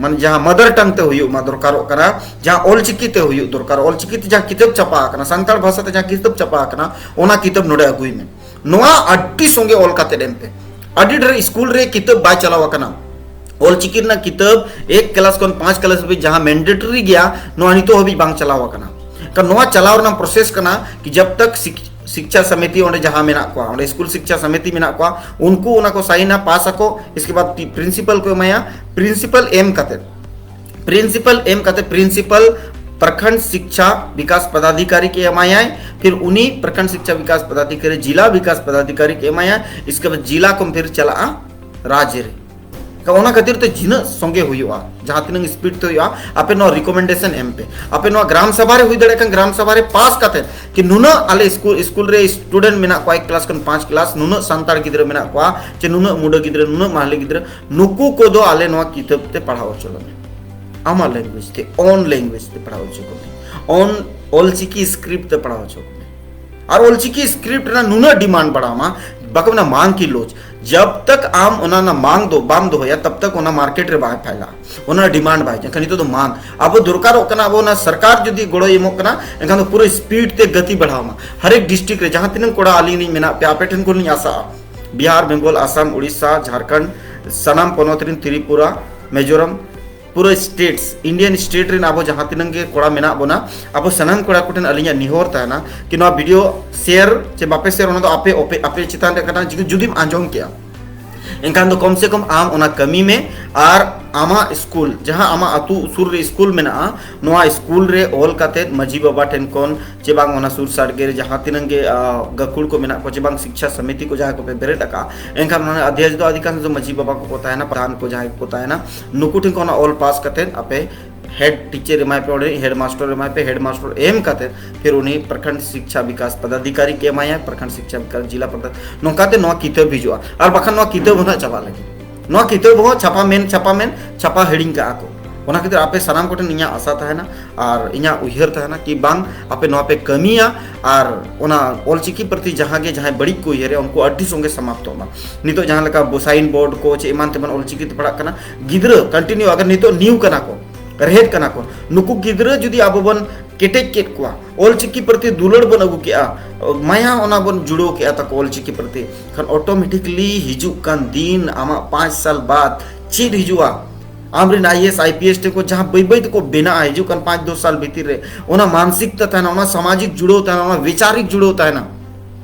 ᱢᱟᱱᱮ ᱡᱟᱦᱟᱸ ᱢᱟᱫᱟᱨ ᱴᱟᱝ ᱛᱮ ᱦᱩᱭᱩᱜ ᱢᱟ ᱫᱚᱨᱠᱟᱨᱚᱜ ᱠᱟᱱᱟ, ᱡᱟᱦᱟᱸ ᱚᱞᱪᱤᱠᱤ ᱛᱮ ᱦᱩᱭᱩᱜ ᱫᱚᱨᱠᱟᱨ, ᱚᱞᱪᱤᱠᱤ ᱛᱮ ᱡᱟᱦᱟᱸ ᱠᱤᱛᱟᱹᱵ ᱪᱷᱟᱯᱟ ᱟᱠᱟᱱᱟ, ᱥᱟᱱᱛᱟᱲ ᱵᱷᱟᱥᱟ ᱛᱮ ᱡᱟᱦᱟᱸ ᱠᱤᱛᱟᱹᱵ ᱪᱷᱟᱯᱟ ᱟᱠᱟᱱᱟ, ᱚᱱᱟ ᱠᱤᱛᱟᱹᱵ ᱱᱚᱰᱮ ᱟᱹᱜᱩᱭ ᱢᱮ᱾ ᱱᱚᱣᱟ ᱟᱹᱰᱤ ᱥᱚᱸᱜᱮ ᱚᱞ ᱠᱟᱛᱮ ᱮᱢ ᱯᱮ᱾ ᱟᱹᱰᱤ ᱰᱷᱮᱨ ᱥᱠᱩᱞ ᱨᱮ ᱠᱤᱛᱟᱹᱵ ᱵᱟᱭ ᱪᱟᱞᱟᱣ ᱟᱠᱟᱱᱟ᱾ ᱚᱞᱪᱤᱠᱤ ᱨᱮᱱᱟᱜ ᱠᱤᱛᱟᱹᱵ ᱮᱠ ᱠᱞᱟᱥ ᱠᱷᱚᱱ ᱯᱟᱸᱪ ᱠᱞᱟᱥ ᱦᱟᱹᱵᱤᱡ ᱡᱟᱦᱟᱸ ᱢᱮᱱᱰᱮᱴᱟᱨᱤ ᱜᱮᱭᱟ, ᱱᱚᱣᱟ ᱱᱤᱛᱚᱜ ᱦᱟᱹᱵᱤᱡ ᱵᱟᱝ ᱪᱟᱞᱟᱣ ᱟᱠᱟᱱᱟ᱾ ᱠᱟᱨᱚᱱ ᱱᱚᱣᱟ ᱪᱟᱞᱟᱣ ᱨᱮᱱᱟᱜ ᱯᱨᱚᱥᱮᱥ ᱠᱟᱱᱟ ᱠᱤ ᱡᱟᱵ ᱛᱟᱠ ᱥᱤᱠ-, ᱥᱤᱠᱪᱷᱟ ᱥᱚᱢᱤᱛᱤ ᱚᱸᱰᱮ ᱡᱟᱦᱟᱸ ᱢᱮᱱᱟᱜ ᱠᱚᱣᱟ, ᱚᱸᱰᱮ ᱥᱠᱩᱞ ᱥᱤᱠᱪᱷᱟ ᱥᱚᱢᱤᱛᱤ ᱢᱮᱱᱟᱜ ᱠᱚᱣᱟ, ᱩᱱᱠᱩ ᱚᱱᱟ ᱠᱚ ᱥᱟᱭᱤᱱᱟ, ᱯᱟᱥ ᱟᱠᱚ, ᱤᱥᱠᱮ ᱵᱟᱫ ᱯᱨᱤᱱᱥᱤᱯᱟᱞ ᱠᱚ ᱮᱢᱟᱭᱟ, ᱯᱨᱤᱱᱥᱤᱯᱟᱞ ᱮᱢ ᱠᱟᱛᱮ, ᱯᱨᱤᱱᱥᱤᱯᱟᱞ ᱮᱢ ᱠᱟᱛᱮ ᱯᱨᱤᱱᱥᱤᱯᱟᱞ ᱯᱨᱚᱠᱷᱚᱸᱰ ᱥᱤᱠᱪᱷᱟ ᱵᱤᱠᱟᱥ ᱯᱚᱫᱟᱫᱷᱤᱠᱟᱨᱤ ᱠᱮ ᱮᱢᱟᱭᱟᱭ, ᱯᱷᱤᱨ ᱩᱱᱤ ᱯᱨᱚᱠᱷᱚᱸᱰ ᱥᱤᱠᱪᱷᱟ ᱵᱤᱠᱟᱥ ᱯᱚᱫᱟᱫᱷᱤᱠᱟᱨᱤ ᱡᱤᱞᱟ ᱵᱤᱠᱟᱥ ᱯᱚᱫᱟᱫᱷᱤᱠᱟᱨᱤ ᱠᱮ ᱮᱢᱟᱭᱟ, ᱤᱥᱠᱮ ᱵᱟᱫ ᱡᱤᱞᱟ ᱠᱷᱚᱱ ᱯᱷᱤᱨ ᱪᱟᱞᱟᱜᱼᱟ ᱨᱟᱡᱽ ᱨᱮ᱾ ᱛᱚ ᱚᱱᱟ ᱠᱷᱟᱹᱛᱤᱨ ᱛᱮ ᱡᱤᱱᱟᱹᱜ ᱥᱚᱸᱜᱮ ᱦᱩᱭᱩᱜᱼᱟ, ᱡᱟᱦᱟᱸ ᱛᱤᱱᱟᱹᱜ ᱥᱯᱤᱰ ᱛᱮ ᱦᱩᱭᱩᱜᱼᱟ, ᱟᱯᱮ ᱱᱚᱣᱟ ᱨᱤᱠᱚᱢᱮᱱᱰᱮᱥᱚᱱ ᱮᱢ ᱯᱮ᱾ ᱟᱯᱮ ᱱᱚᱣᱟ ᱜᱨᱟᱢ ᱥᱟᱵᱷᱟ ᱨᱮ ᱦᱩᱭ ᱫᱟᱲᱮᱭᱟᱜ ᱠᱷᱟᱱ ᱜᱨᱟᱢ ᱥᱟᱵᱷᱟ ᱨᱮ ᱯᱟᱥ ᱠᱟᱛᱮ ᱠᱤ ᱱᱩᱱᱟᱹᱜ ᱟᱞᱮ ᱥᱠᱩᱞ, ᱥᱠᱩᱞ ᱨᱮ ᱥᱴᱩᱰᱮᱱᱴ ᱢᱮᱱᱟᱜ ᱠᱚᱣᱟ ᱮᱠ ᱠᱞᱟᱥ ᱠᱷᱚᱱ ᱯᱟᱸᱪ ᱠᱞᱟᱥ, ᱱᱩᱱᱟᱹᱜ ᱥᱟᱱᱛᱟᱲ ᱜᱤᱫᱽᱨᱟᱹ ᱢᱮᱱᱟᱜ ᱠᱚᱣᱟ, ᱪᱮ ᱱᱩᱱᱟᱹᱜ ᱢᱩᱰᱟᱹ ᱜᱤᱫᱽᱨᱟᱹ, ᱱᱩᱱᱟᱹᱜ ᱢᱟᱦᱞᱮ ᱜᱤᱫᱽᱨᱟᱹ, ᱱᱩᱠᱩ ᱠᱚᱫᱚ ᱟᱞᱮ ᱱᱚᱣᱟ ᱠᱤᱛᱟᱹᱵ ᱛᱮ ᱯᱟᱲᱦᱟᱣ ᱦᱚᱪᱚ ᱞᱮᱢᱮ, ᱟᱢᱟᱜ ᱞᱮᱝᱜᱩᱭᱮᱡᱽ ᱛᱮ, ᱳᱱ ᱞᱮᱝᱜᱩᱭᱮᱡᱽ ᱛᱮ ᱯᱟᱲᱦᱟᱣ ᱦᱚᱪᱚ ᱠᱚᱢᱮ, ᱳᱱ ᱚᱞᱪᱤᱠᱤ ᱥᱠᱨᱤᱯᱴ ᱛᱮ ᱯᱟᱲᱦᱟᱣ ᱦᱚᱪᱚ ᱠᱚᱢᱮ᱾ ᱟᱨ ᱚᱞᱪᱤᱠᱤ ᱥᱠᱨᱤᱯᱴ ᱨᱮᱱᱟᱜ ᱱᱩᱱᱟᱹᱜ ᱰᱤᱢᱟᱱᱰ ᱵᱟᱲᱟᱣ ᱢᱟ, ᱵᱟᱠᱚ ᱢᱮᱱᱟ ᱢᱟᱝ ᱠᱤ ᱞᱳᱪ, ᱡᱟᱵ ᱛᱟᱠ ᱟᱢ ᱚᱱᱟ ᱨᱮᱱᱟᱜ ᱢᱟᱝ ᱫᱚ ᱵᱟᱢ ᱫᱚᱦᱚᱭᱟ, ᱛᱟᱵ ᱛᱟᱠ ᱚᱱᱟ ᱢᱟᱨᱠᱮᱴ ᱨᱮ ᱵᱟᱭ ᱯᱷᱟᱭᱞᱟ, ᱚᱱᱟ ᱰᱤᱢᱟᱱᱰ ᱵᱟᱭ᱾ ᱮᱱᱠᱷᱟᱱ ᱱᱤᱛᱚᱜ ᱫᱚ ᱢᱟᱝ, ᱟᱵᱚ ᱫᱚᱨᱠᱟᱨᱚᱜ ᱠᱟᱱᱟ, ᱟᱵᱚ ᱚᱱᱟ ᱥᱚᱨᱠᱟᱨ ᱡᱩᱫᱤ ᱜᱚᱲᱚᱭ ᱮᱢᱚᱜ ᱠᱟᱱᱟ, ᱮᱱᱠᱷᱟᱱ ᱫᱚ ᱯᱩᱨᱟᱹ ᱥᱯᱤᱰ ᱛᱮ ᱜᱟᱹᱛᱤ ᱵᱟᱲᱦᱟᱣ ᱢᱟ᱾ ᱦᱟᱨᱮᱠ ᱰᱤᱥᱴᱨᱤᱠᱴ ᱨᱮ ᱡᱟᱦᱟᱸ ᱛᱤᱱᱟᱹᱜ ᱠᱚᱲᱟ ᱟᱹᱞᱤᱧ ᱞᱤᱧ ᱢᱮᱱᱟᱜ ᱯᱮᱭᱟ, ᱟᱯᱮ ᱴᱷᱮᱱ ᱠᱷᱚᱱ ᱞᱤᱧ ᱟᱥᱟᱜᱼᱟ, ᱵᱤᱦᱟᱨ, ᱵᱮᱝᱜᱚᱞ, ᱟᱥᱟᱢ, ᱩᱲᱤᱥᱥᱟ, ᱡᱷᱟᱨᱠᱷᱚᱸᱰ, ᱥᱟᱱᱟᱢ ᱯᱚᱱᱚᱛ ᱨᱮᱱ, ᱛᱨᱤᱯᱩᱨᱟ, ᱢᱤᱡᱳᱨᱟᱢ, ᱯᱩᱨᱟᱹ ᱥᱴᱮᱴᱥ, ᱤᱱᱰᱤᱭᱟᱱ ᱥᱴᱮᱴ ᱨᱮᱱ ᱟᱵᱚ ᱡᱟᱦᱟᱸ ᱛᱤᱱᱟᱹᱜ ᱜᱮ ᱠᱚᱲᱟ ᱢᱮᱱᱟᱜ ᱵᱚᱱᱟ, ᱟᱵᱚ ᱥᱟᱱᱟᱢ ᱠᱚᱲᱟ ᱠᱚᱴᱷᱮᱱ ᱟᱹᱞᱤᱧᱟᱜ ᱱᱮᱦᱚᱨ ᱛᱟᱦᱮᱱᱟ ᱠᱤ ᱱᱚᱣᱟ ᱵᱷᱤᱰᱤᱭᱳ ᱥᱮᱭᱟᱨ ᱪᱮ ᱵᱟᱯᱮ ᱥᱮᱭᱟᱨ, ᱚᱱᱟ ᱫᱚ ᱟᱯᱮ, ᱟᱯᱮ, ᱟᱯᱮ ᱪᱮᱛᱟᱱ ᱨᱮ ᱠᱟᱱᱟ᱾ ᱡᱩᱫᱤ, ᱡᱩᱫᱤᱢ ᱟᱸᱡᱚᱢ ᱠᱮᱜᱼᱟ, ᱮᱱᱠᱷᱟᱱ ᱫᱚ ᱠᱚᱢ ᱥᱮ ᱠᱚᱢ ᱟᱢ ᱚᱱᱟ ᱠᱟᱹᱢᱤ ᱢᱮ, ᱟᱨ ᱟᱢᱟᱜ ᱥᱠᱩᱞ, ᱡᱟᱦᱟᱸ ᱟᱢᱟᱜ ᱟᱹᱛᱩ ᱥᱩᱨ ᱨᱮ ᱥᱠᱩᱞ ᱢᱮᱱᱟᱜᱼᱟ, ᱱᱚᱣᱟ ᱥᱠᱩᱞ ᱨᱮ ᱚᱞ ᱠᱟᱛᱮᱫ ᱢᱟᱹᱡᱷᱤ ᱵᱟᱵᱟ ᱴᱷᱮᱱ ᱠᱷᱚᱱ ᱪᱮ ᱵᱟᱝ ᱚᱱᱟ ᱥᱩᱨ ᱥᱟᱰᱜᱮ ᱨᱮ ᱡᱟᱦᱟᱸ ᱛᱤᱱᱟᱹᱜ ᱜᱮ, ᱟ, ᱜᱟᱹᱠᱷᱩᱲ ᱠᱚ ᱢᱮᱱᱟᱜ ᱠᱚᱣᱟ ᱪᱮ ᱵᱟᱝ ᱥᱤᱠᱪᱷᱟ ᱥᱚᱢᱤᱛᱤ ᱠᱚ ᱡᱟᱦᱟᱸᱭ ᱠᱚᱯᱮ ᱵᱮᱨᱮᱫ ᱟᱠᱟᱫᱼᱟ, ᱮᱱᱠᱷᱟᱱ ᱚᱱᱟ ᱚᱫᱷᱭᱚᱠᱷ ᱫᱚ ᱟᱹᱰᱤ ᱜᱟᱱ ᱫᱚ ᱢᱟᱹᱡᱷᱤ ᱵᱟᱵᱟ ᱠᱚᱠᱚ ᱛᱟᱦᱮᱱᱟ, ᱯᱨᱚᱫᱷᱟᱱ ᱠᱚ ᱡᱟᱦᱟᱸᱭ ᱠᱚᱠᱚ ᱛᱟᱦᱮᱱᱟ, ᱱᱩᱠᱩ ᱴᱷᱮᱱ ᱠᱷᱚᱱ ᱚᱱᱟ ᱚᱞ ᱯᱟᱥ ᱠᱟᱛᱮᱫ ᱟᱯᱮ ᱦᱮᱰ ᱴᱤᱪᱟᱨ ᱮᱢᱟᱭ ᱯᱮ, ᱚᱸᱰᱮ ᱦᱮᱰ ᱢᱟᱥᱴᱟᱨ ᱮᱢᱟᱭ ᱯᱮ, ᱦᱮᱰ ᱢᱟᱥᱴᱟᱨ ᱮᱢ ᱠᱟᱛᱮᱫ ᱯᱷᱤᱨ ᱩᱱᱤ ᱯᱨᱚᱠᱷᱚᱸᱰ ᱥᱤᱠᱪᱷᱟ ᱵᱤᱠᱟᱥ ᱯᱚᱫᱟᱫᱷᱤᱠᱟᱨᱤ ᱠᱮ ᱮᱢᱟᱭᱟ, ᱯᱨᱚᱠᱷᱚᱸᱰ ᱥᱤᱠᱪᱷᱟ ᱵᱤᱠᱟᱥ ᱡᱤᱞᱟ ᱯᱨᱚᱠᱷᱚᱸᱰ, ᱱᱚᱝᱠᱟᱛᱮ ᱱᱚᱣᱟ ᱠᱤᱛᱟᱹᱵ ᱦᱤᱡᱩᱜᱼᱟ᱾ ᱟᱨ ᱵᱟᱠᱷᱟᱱ ᱱᱚᱣᱟ ᱠᱤᱛᱟᱹᱵ ᱦᱚᱸ ᱱᱟᱜ ᱪᱟᱵᱟᱜ ᱞᱟᱹᱜᱤᱫ, ᱱᱚᱣᱟ ᱠᱤᱛᱟᱹᱵ ᱦᱚᱸ ᱪᱷᱟᱯᱟ ᱢᱮᱱ, ᱪᱷᱟᱯᱟ ᱢᱮᱱ, ᱪᱷᱟᱯᱟ ᱦᱤᱲᱤᱧ ᱠᱟᱜᱼᱟ ᱠᱚ᱾ ᱚᱱᱟ ᱠᱷᱟᱹᱛᱤᱨ ᱟᱯᱮ ᱥᱟᱱᱟᱢ ᱠᱚᱴᱷᱮᱱ ᱤᱧᱟᱹᱜ ᱟᱥᱟ ᱛᱟᱦᱮᱱᱟ ᱟᱨ ᱤᱧᱟᱹᱜ ᱩᱭᱦᱟᱹᱨ ᱛᱟᱦᱮᱱᱟ ᱠᱤ ᱵᱟᱝ ᱟᱯᱮ ᱱᱚᱣᱟ ᱯᱮ ᱠᱟᱹᱢᱤᱭᱟ, ᱟᱨ ᱚᱱᱟ ᱚᱞᱪᱤᱠᱤ ᱯᱨᱚᱛᱤ ᱡᱟᱦᱟᱸ ᱜᱮ ᱡᱟᱦᱟᱸᱭ ᱵᱟᱹᱲᱤᱡ ᱠᱚ ᱩᱭᱦᱟᱹᱨᱟ, ᱩᱱᱠᱩ ᱟᱹᱰᱤ ᱥᱚᱸᱜᱮ ᱥᱟᱢᱟᱯᱛᱚᱜ ᱢᱟ᱾ ᱱᱤᱛᱚᱜ ᱡᱟᱦᱟᱸ ᱞᱮᱠᱟ ᱵᱚ-, ᱥᱟᱭᱤᱱ ᱵᱳᱨᱰ ᱠᱚ ᱪᱮ ᱮᱢᱟᱱ ᱛᱮᱢᱟᱱ ᱚᱞᱪᱤᱠᱤ ᱛᱮ ᱯᱟᱲᱦᱟᱜ ᱠᱟᱱᱟ ᱜᱤᱫᱽᱨᱟᱹ, ᱠᱚᱱᱴᱤᱱᱤᱭᱩ ᱟᱜᱟᱨ ᱱᱤᱛᱚᱜ ᱱᱤᱭᱩ ᱠᱟᱱᱟ ᱠᱚ, ᱨᱮᱦᱮᱫ ᱠᱟᱱᱟ ᱠᱚ, ᱱᱩᱠᱩ ᱜᱤᱫᱽᱨᱟᱹ ᱡᱩᱫᱤ ᱟᱵᱚ ᱵᱚᱱ ᱠᱮᱴᱮᱡ ᱠᱮᱫ ᱠᱚᱣᱟ, ᱚᱞᱪᱤᱠᱤ ᱯᱨᱚᱛᱤ ᱫᱩᱞᱟᱹᱲ ᱵᱚᱱ ᱟᱹᱜᱩ ᱠᱮᱜᱼᱟ, ᱢᱟᱭᱟ ᱚᱱᱟ ᱵᱚᱱ ᱡᱩᱲᱟᱹᱣ ᱠᱮᱜᱼᱟ ᱛᱟᱠᱚ ᱚᱞᱪᱤᱠᱤ ᱯᱨᱚᱛᱤ, ᱠᱷᱟᱱ ᱚᱴᱳᱢᱮᱴᱤᱠᱞᱤ ᱦᱤᱡᱩᱜ ᱠᱟᱱ ᱫᱤᱱ ᱟᱢᱟᱜ ᱯᱟᱸᱪ ᱥᱟᱞ ᱵᱟᱫ ᱪᱮᱫ ᱦᱤᱡᱩᱜᱼᱟ? ᱟᱢᱨᱮᱱ I A S, I P S ᱴᱷᱮᱱ ᱠᱚ ᱡᱟᱦᱟᱸ ᱵᱟᱹᱭ ᱵᱟᱹᱭ ᱛᱮᱠᱚ ᱵᱮᱱᱟᱜᱼᱟ ᱦᱤᱡᱩᱜ ᱠᱟᱱ ᱯᱟᱸᱪ ᱫᱚᱥ ᱥᱟᱞ ᱵᱷᱤᱛᱤᱨ ᱨᱮ, ᱚᱱᱟ ᱢᱟᱱᱥᱤᱠᱛᱟ ᱛᱟᱦᱮᱱᱟ, ᱚᱱᱟ ᱥᱟᱢᱟᱡᱤᱠ ᱡᱩᱲᱟᱹᱣ ᱛᱟᱦᱮᱱᱟ, ᱚᱱᱟ ᱵᱤᱪᱟᱨᱤᱠ ᱡᱩᱲᱟᱹᱣ ᱛᱟᱦᱮᱱᱟ᱾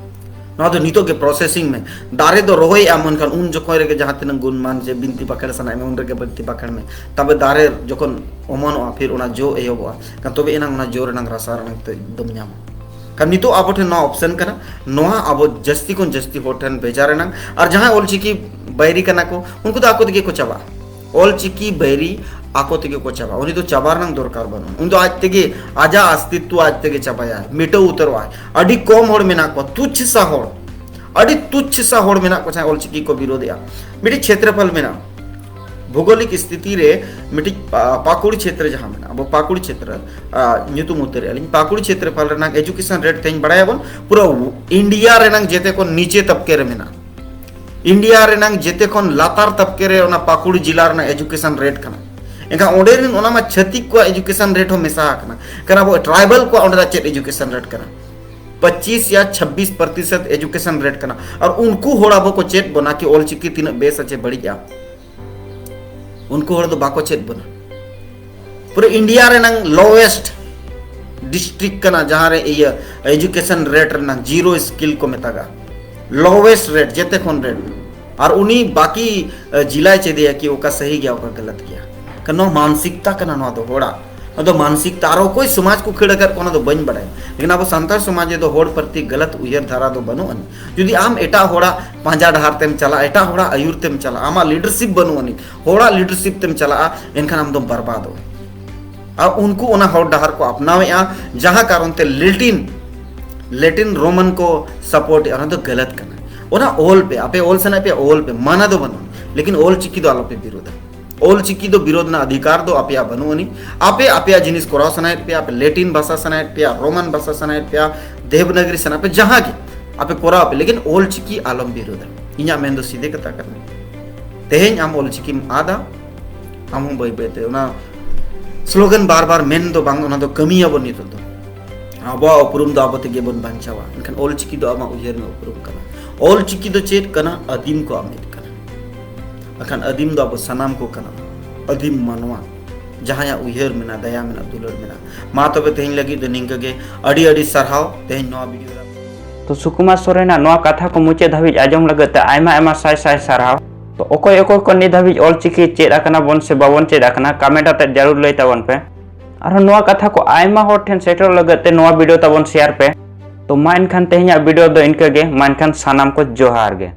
ᱱᱚᱣᱟ ᱫᱚ ᱱᱤᱛᱚᱜ ᱜᱮ ᱯᱨᱚᱥᱮᱥᱤᱝ ᱢᱮ᱾ ᱫᱟᱨᱮ ᱫᱚ ᱨᱚᱦᱚᱭᱮᱫ ᱟᱢ, ᱢᱮᱱᱠᱷᱟᱱ ᱩᱱ ᱡᱚᱠᱷᱚᱱ ᱨᱮᱜᱮ ᱡᱟᱦᱟᱸ ᱛᱤᱱᱟᱹᱜ ᱜᱩᱱ ᱢᱟᱱ ᱡᱮ ᱵᱤᱱᱛᱤ ᱵᱟᱠᱷᱮᱲ ᱥᱟᱱᱟᱭᱮᱫ ᱢᱮ, ᱩᱱ ᱨᱮᱜᱮ ᱵᱤᱱᱛᱤ ᱵᱟᱠᱷᱮᱲ ᱢᱮ᱾ ᱛᱚᱵᱮ ᱫᱟᱨᱮ ᱡᱚᱠᱷᱚᱱ ᱚᱢᱚᱱᱚᱜᱼᱟ, ᱯᱷᱤᱨ ᱚᱱᱟ ᱡᱚ ᱮᱦᱚᱵᱚᱜᱼᱟ, ᱠᱷᱟᱱ ᱛᱚᱵᱮ ᱮᱱᱟᱝ ᱚᱱᱟ ᱡᱚ ᱨᱮᱱᱟᱜ ᱨᱟᱥᱟ ᱨᱮᱱᱟᱜ ᱛᱮᱫ ᱫᱚᱢ ᱧᱟᱢᱟ᱾ ᱟᱨ ᱱᱤᱛᱚᱜ ᱟᱵᱚ ᱴᱷᱮᱱ ᱱᱚᱣᱟ ᱚᱯᱥᱮᱱ ᱠᱟᱱᱟ, ᱱᱚᱣᱟ ᱟᱵᱚ ᱡᱟᱹᱥᱛᱤ ᱠᱷᱚᱱ ᱡᱟᱹᱥᱛᱤ ᱦᱚᱲ ᱴᱷᱮᱱ ᱵᱷᱮᱡᱟ ᱨᱮᱱᱟᱝ᱾ ᱟᱨ ᱡᱟᱦᱟᱸᱭ ᱚᱞᱪᱤᱠᱤ ᱵᱟᱹᱭᱨᱤ ᱠᱟᱱᱟ ᱠᱚ, ᱩᱱᱠᱩ ᱫᱚ ᱟᱠᱚ ᱛᱮᱜᱮ ᱠᱚ ᱪᱟᱵᱟᱜᱼᱟ᱾ ᱚᱞᱪᱤᱠᱤ ᱵᱟᱹᱭᱨᱤ ᱟᱠᱚ ᱛᱮᱜᱮ ᱠᱚ ᱪᱟᱵᱟᱜᱼᱟ᱾ ᱩᱱᱤ ᱫᱚ ᱪᱟᱵᱟ ᱨᱮᱱᱟᱝ ᱫᱚᱨᱠᱟᱨ ᱵᱟᱹᱱᱩᱜᱼᱟ᱾ ᱩᱱᱤ ᱫᱚ ᱟᱡ ᱛᱮᱜᱮ ᱟᱡᱟᱜ ᱚᱥᱛᱤᱛᱣᱚ ᱟᱡ ᱛᱮᱜᱮ ᱪᱟᱵᱟᱭᱟᱭ, ᱢᱤᱴᱟᱹᱣ ᱩᱛᱟᱹᱨᱚᱜᱼᱟᱭ᱾ ᱟᱹᱰᱤ ᱠᱚᱢ ᱦᱚᱲ ᱢᱮᱱᱟᱜ ᱠᱚᱣᱟ, ᱛᱩᱪᱷ ᱥᱟ ᱦᱚᱲ, ᱟᱹᱰᱤ ᱛᱩᱪᱷ ᱥᱟ ᱦᱚᱲ ᱢᱮᱱᱟᱜ ᱠᱚᱣᱟ ᱡᱟᱦᱟᱸᱭ ᱚᱞᱪᱤᱠᱤ ᱠᱚ ᱵᱤᱨᱳᱫᱮᱜᱼᱟ᱾ ᱢᱤᱫᱴᱤᱡ ᱪᱷᱮᱛᱨᱚᱯᱷᱚᱞ ᱢᱮᱱᱟᱜᱼᱟ, ᱵᱷᱳᱜᱳᱞᱤᱠ ᱥᱛᱷᱤᱛᱤ ᱨᱮ ᱢᱤᱫᱴᱤᱡ ᱯᱟ-, ᱯᱟᱠᱩᱲ ᱪᱷᱮᱛᱨᱚ ᱡᱟᱦᱟᱸ ᱢᱮᱱᱟᱜᱼᱟ, ᱟᱵᱚ ᱯᱟᱠᱩᱲ ᱪᱷᱮᱛᱨᱚ, ᱟ, ᱧᱩᱛᱩᱢ ᱩᱛᱟᱹᱨᱮᱜᱼᱟ ᱞᱤᱧ, ᱯᱟᱠᱩᱲ ᱪᱷᱮᱛᱨᱚᱯᱷᱚᱞ ᱨᱮᱱᱟᱜ education rate ᱛᱮᱦᱮᱧ ᱵᱟᱲᱟᱭᱟᱵᱚᱱ ᱯᱩᱨᱟᱹ ᱤᱱᱰᱤᱭᱟ ᱨᱮᱱᱟᱜ ᱡᱮᱛᱮ ᱠᱷᱚᱱ ᱱᱤᱪᱮ ᱛᱟᱵᱠᱮ ᱨᱮ ᱢᱮᱱᱟᱜᱼᱟ᱾ ᱤᱱᱰᱤᱭᱟ ᱨᱮᱱᱟᱝ ᱡᱮᱛᱮ ᱠᱷᱚᱱ ᱞᱟᱛᱟᱨ ᱛᱟᱵᱠᱮ ᱨᱮ ᱚᱱᱟ ᱯᱟᱹᱠᱩᱲ ᱡᱤᱞᱟ ᱨᱮᱱᱟᱜ education rate ᱠᱟᱱᱟ᱾ ᱮᱱᱠᱷᱟᱱ ᱚᱸᱰᱮ ᱨᱮᱱ ᱚᱱᱟ ᱢᱟ ᱪᱷᱟᱹᱛᱤᱠ ᱠᱚᱣᱟᱜ education rate ᱦᱚᱸ ᱢᱮᱥᱟ ᱟᱠᱟᱱᱟ᱾ ᱠᱟᱨᱚᱱ ᱟᱵᱚ tribal ᱠᱚᱣᱟᱜ ᱚᱸᱰᱮ ᱫᱚ ᱪᱮᱫ education rate ᱠᱟᱱᱟ? ᱯᱚᱸᱪᱤᱥ ᱭᱟ ᱪᱷᱟᱵᱵᱤᱥ ᱯᱨᱚᱛᱤᱥᱚᱛ education rate ᱠᱟᱱᱟ᱾ ᱟᱨ ᱩᱱᱠᱩ ᱦᱚᱲ ᱟᱵᱚ ᱠᱚ ᱪᱮᱫ ᱵᱚᱱᱟ ᱠᱤ ᱚᱞᱪᱤᱠᱤ ᱛᱤᱱᱟᱹᱜ ᱵᱮᱥᱟ ᱪᱮ ᱵᱟᱹᱲᱤᱡᱼᱟ? ᱩᱱᱠᱩ ᱦᱚᱲ ᱫᱚ ᱵᱟᱠᱚ ᱪᱮᱫ ᱵᱚᱱᱟ᱾ ᱯᱩᱨᱟᱹ ᱤᱱᱰᱤᱭᱟ ᱨᱮᱱᱟᱝ lowest district ᱠᱟᱱᱟ ᱡᱟᱦᱟᱸ ᱨᱮ ᱤᱭᱟᱹ education rate ᱨᱮᱱᱟᱝ zero skill ᱠᱚ ᱢᱮᱛᱟᱜᱟ, lowest rate, ᱡᱮᱛᱮ ᱠᱷᱚᱱ rate᱾ ᱟᱨ ᱩᱱᱤ ᱵᱟᱠᱤ, ᱟ, ᱡᱤᱞᱟᱭ ᱪᱮᱫᱮᱭᱟ ᱠᱤ ᱚᱠᱟ ᱥᱟᱹᱦᱤ ᱜᱮᱭᱟ, ᱚᱠᱟ ᱜᱟᱞᱟᱛ ᱜᱮᱭᱟ᱾ ᱠᱟᱨᱚᱱ ᱱᱚᱣᱟ ᱢᱟᱱᱥᱤᱠᱛᱟ ᱠᱟᱱᱟ, ᱱᱚᱣᱟ ᱫᱚ ᱦᱚᱲᱟᱜ, ᱱᱚᱣᱟ ᱫᱚ ᱢᱟᱱᱥᱤᱠᱛᱟ᱾ ᱟᱨ ᱚᱠᱚᱭ ᱥᱚᱢᱟᱡᱽ ᱠᱚ ᱠᱷᱟᱹᱲ ᱟᱠᱟᱫ ᱠᱚ, ᱚᱱᱟ ᱫᱚ ᱵᱟᱹᱧ ᱵᱟᱲᱟᱭᱟ, ᱞᱮᱠᱤᱱ ᱟᱵᱚ ᱥᱟᱱᱛᱟᱲ ᱥᱚᱢᱟᱡᱽ ᱨᱮᱫᱚ ᱦᱚᱲ ᱯᱨᱚᱛᱤ ᱜᱟᱞᱟᱛ ᱩᱭᱦᱟᱹᱨ ᱫᱷᱟᱨᱟ ᱫᱚ ᱵᱟᱹᱱᱩᱜ ᱟᱹᱱᱤᱡ᱾ ᱡᱩᱫᱤ ᱟᱢ ᱮᱴᱟᱜ ᱦᱚᱲᱟᱜ ᱯᱟᱸᱡᱟ ᱰᱟᱦᱟᱨ ᱛᱮᱢ ᱪᱟᱞᱟᱜᱼᱟ, ᱮᱴᱟᱜ ᱦᱚᱲᱟᱜ ᱟᱹᱭᱩᱨ ᱛᱮᱢ ᱪᱟᱞᱟᱜᱼᱟ, ᱟᱢᱟᱜ leadership ᱵᱟᱹᱱᱩᱜ ᱟᱹᱱᱤᱡ, ᱦᱚᱲᱟᱜ leadership ᱛᱮᱢ ᱪᱟᱞᱟᱜᱼᱟ, ᱮᱱᱠᱷᱟᱱ ᱟᱢ ᱫᱚᱢ ᱵᱟᱨᱵᱟᱫᱚᱜᱼᱟ᱾ ᱟᱨ ᱩᱱᱠᱩ ᱚᱱᱟ ᱦᱚᱨ ᱰᱟᱦᱟᱨ ᱠᱚ ᱟᱯᱱᱟᱣᱮᱫᱼᱟ, ᱡᱟᱦᱟᱸ ᱠᱟᱨᱚᱱ ᱛᱮ ᱞᱮᱴᱤᱱ, ᱞᱮᱴᱤᱱ ᱨᱳᱢᱟᱱ ᱠᱚ support ᱮᱫᱼᱟ, ᱚᱱᱟ ᱫᱚ ᱜᱟᱞᱟᱛ ᱠᱟᱱᱟ᱾ ᱚᱱᱟ ᱚᱞ ᱯᱮ, ᱟᱯᱮ ᱚᱞ ᱥᱟᱱᱟᱭᱮᱫ ᱯᱮᱭᱟ ᱚᱞ ᱯᱮ, ᱢᱟᱱᱟ ᱫᱚ ᱵᱟᱹᱱᱩᱜᱼᱟ, ᱞᱮᱠᱤᱱ ᱚᱞ ᱪᱤᱠᱤ ᱫᱚ ᱟᱞᱚᱯᱮ ᱵᱤᱨᱳᱫᱟ᱾ ᱚᱞ ᱪᱤᱠᱤ ᱫᱚ ᱵᱤᱨᱳᱫ ᱨᱮᱱᱟᱜ ᱚᱫᱷᱤᱠᱟᱨ ᱫᱚ ᱟᱯᱮᱭᱟᱜ ᱵᱟᱹᱱᱩᱜ ᱟᱹᱱᱤᱡ᱾ ᱟᱯᱮ ᱟᱯᱮᱭᱟᱜ ᱡᱤᱱᱤᱥ ᱠᱚᱨᱟᱣ ᱥᱟᱱᱟᱭᱮᱫ ᱯᱮᱭᱟ, ᱟᱯᱮ ᱞᱮᱴᱤᱱ ᱵᱷᱟᱥᱟ ᱥᱟᱱᱟᱭᱮᱫ ᱯᱮᱭᱟ, ᱨᱳᱢᱟᱱ ᱵᱷᱟᱥᱟ ᱥᱟᱱᱟᱭᱮᱫ ᱯᱮᱭᱟ, ᱫᱮᱵᱽᱱᱟᱜᱽᱨᱤ ᱥᱟᱱᱟ ᱯᱮ, ᱡᱟᱦᱟᱸ ᱜᱮ ᱟᱯᱮ ᱠᱚᱨᱟᱣ ᱯᱮ, ᱞᱮᱠᱤᱱ ᱚᱞ ᱪᱤᱠᱤ ᱟᱞᱚᱢ ᱵᱤᱨᱳᱫᱟ᱾ ᱤᱧᱟᱹᱜ ᱢᱮᱱ ᱫᱚ ᱥᱤᱫᱷᱮ ᱠᱟᱛᱷᱟ ᱠᱟᱱᱟ᱾ ᱛᱮᱦᱮᱧ ᱟᱢ ᱚᱞ ᱪᱤᱠᱤᱢ ᱟᱫᱟ, ᱟᱢ ᱦᱚᱸ ᱵᱟᱹᱭ ᱵᱟᱹᱭ ᱛᱮ ᱚᱱᱟ slogan ᱵᱟᱨ ᱵᱟᱨ ᱢᱮᱱ ᱫᱚ ᱵᱟᱝ, ᱚᱱᱟ ᱫᱚ ᱠᱟᱹᱢᱤᱭᱟᱵᱚᱱ ᱱᱤᱛᱚᱜ ᱫᱚ᱾ ᱟᱵᱚᱣᱟᱜ ᱩᱯᱨᱩᱢ ᱫᱚ ᱟᱵᱚ ᱛᱮᱜᱮ ᱵᱚᱱ ᱵᱟᱧᱪᱟᱣᱟ᱾ ᱮᱱᱠᱷᱟᱱ ᱚᱞ ᱪᱤᱠᱤ ᱫᱚ ᱟᱢᱟᱜ ᱩᱭᱦᱟᱹᱨ ᱢᱮ ᱩᱯᱨᱩᱢ ᱠᱟᱱᱟ᱾ ᱚᱞ ᱪᱤᱠᱤ ᱫᱚ ᱪᱮᱫ ᱠᱟᱱᱟ? ᱟᱹᱫᱤᱢ ᱠᱚᱣᱟᱜ ᱢᱤᱫ ᱠᱟᱱᱟ᱾ ᱵᱟᱠᱷᱟᱱ ᱟᱹᱫᱤᱢ ᱫᱚ ᱟᱵᱚ ᱥᱟᱱᱟᱢ ᱠᱚ ᱠᱟᱱᱟ, ᱟᱹᱫᱤᱢ ᱢᱟᱱᱣᱟ, ᱡᱟᱦᱟᱸᱭᱟᱜ ᱩᱭᱦᱟᱹᱨ ᱢᱮᱱᱟᱜᱼᱟ, ᱫᱟᱭᱟ ᱢᱮᱱᱟᱜᱼᱟ, ᱫᱩᱞᱟᱹᱲ ᱢᱮᱱᱟᱜᱼᱟ᱾ ᱢᱟ ᱛᱚᱵᱮ ᱛᱮᱦᱮᱧ ᱞᱟᱹᱜᱤᱫ ᱫᱚ ᱱᱤᱝᱠᱟᱹ ᱜᱮ᱾ ᱟᱹᱰᱤ ᱟᱹᱰᱤ ᱥᱟᱨᱦᱟᱣ ᱛᱮᱦᱮᱧ ᱱᱚᱣᱟ video ᱨᱮ᱾ ᱛᱚ ᱥᱩᱠᱩᱢᱟᱨ ᱥᱚᱨᱮᱱᱟᱜ ᱱᱚᱣᱟ ᱠᱟᱛᱷᱟ ᱠᱚ ᱢᱩᱪᱟᱹᱫ ᱫᱷᱟᱹᱵᱤᱡ ᱟᱸᱡᱚᱢ ᱞᱟᱹᱜᱤᱫ ᱛᱮ ᱟᱭᱢᱟ ᱟᱭᱢᱟ ᱥᱟᱭ ᱥᱟᱭ ᱥᱟᱨᱦᱟᱣ᱾ ᱛᱚ ᱚᱠᱚᱭ ᱚᱠᱚᱭ ᱠᱚ ᱱᱤᱛ ᱫᱷᱟᱹᱵᱤᱡ ᱚᱞ ᱪᱤᱠᱤ ᱪᱮᱫ ᱟᱠᱟᱱᱟ ᱵᱚᱱ ᱥᱮ ᱵᱟᱵᱚᱱ ᱪᱮᱫ ᱟᱠᱟᱱᱟ, comment ᱟᱛᱮᱫ ᱡᱟᱹᱨᱩᱲ ᱞᱟᱹᱭ ᱛᱟᱵᱚᱱ ᱯᱮ᱾ ᱟᱨᱦᱚᱸ ᱱᱚᱣᱟ ᱠᱟᱛᱷᱟ ᱠᱚ ᱟᱭᱢᱟ ᱦᱚᱲ ᱴᱷᱮᱱ ᱥᱮᱴᱮᱨᱚᱜ ᱞᱟᱹᱜᱤᱫ ᱛᱮ ᱱᱚᱣᱟ video ᱛᱟᱵᱚᱱ share ᱯᱮ᱾ ᱛᱚ ᱢᱟ ᱮᱱᱠᱷᱟᱱ ᱛᱮᱦᱮᱧᱟᱜ video ᱫᱚ ᱤᱱᱠᱟᱹ ᱜᱮ᱾ ᱢᱟ ᱮᱱᱠᱷᱟᱱ ᱥᱟᱱᱟᱢ ᱠᱚ ᱡᱚᱦᱟᱨ ᱜᱮ᱾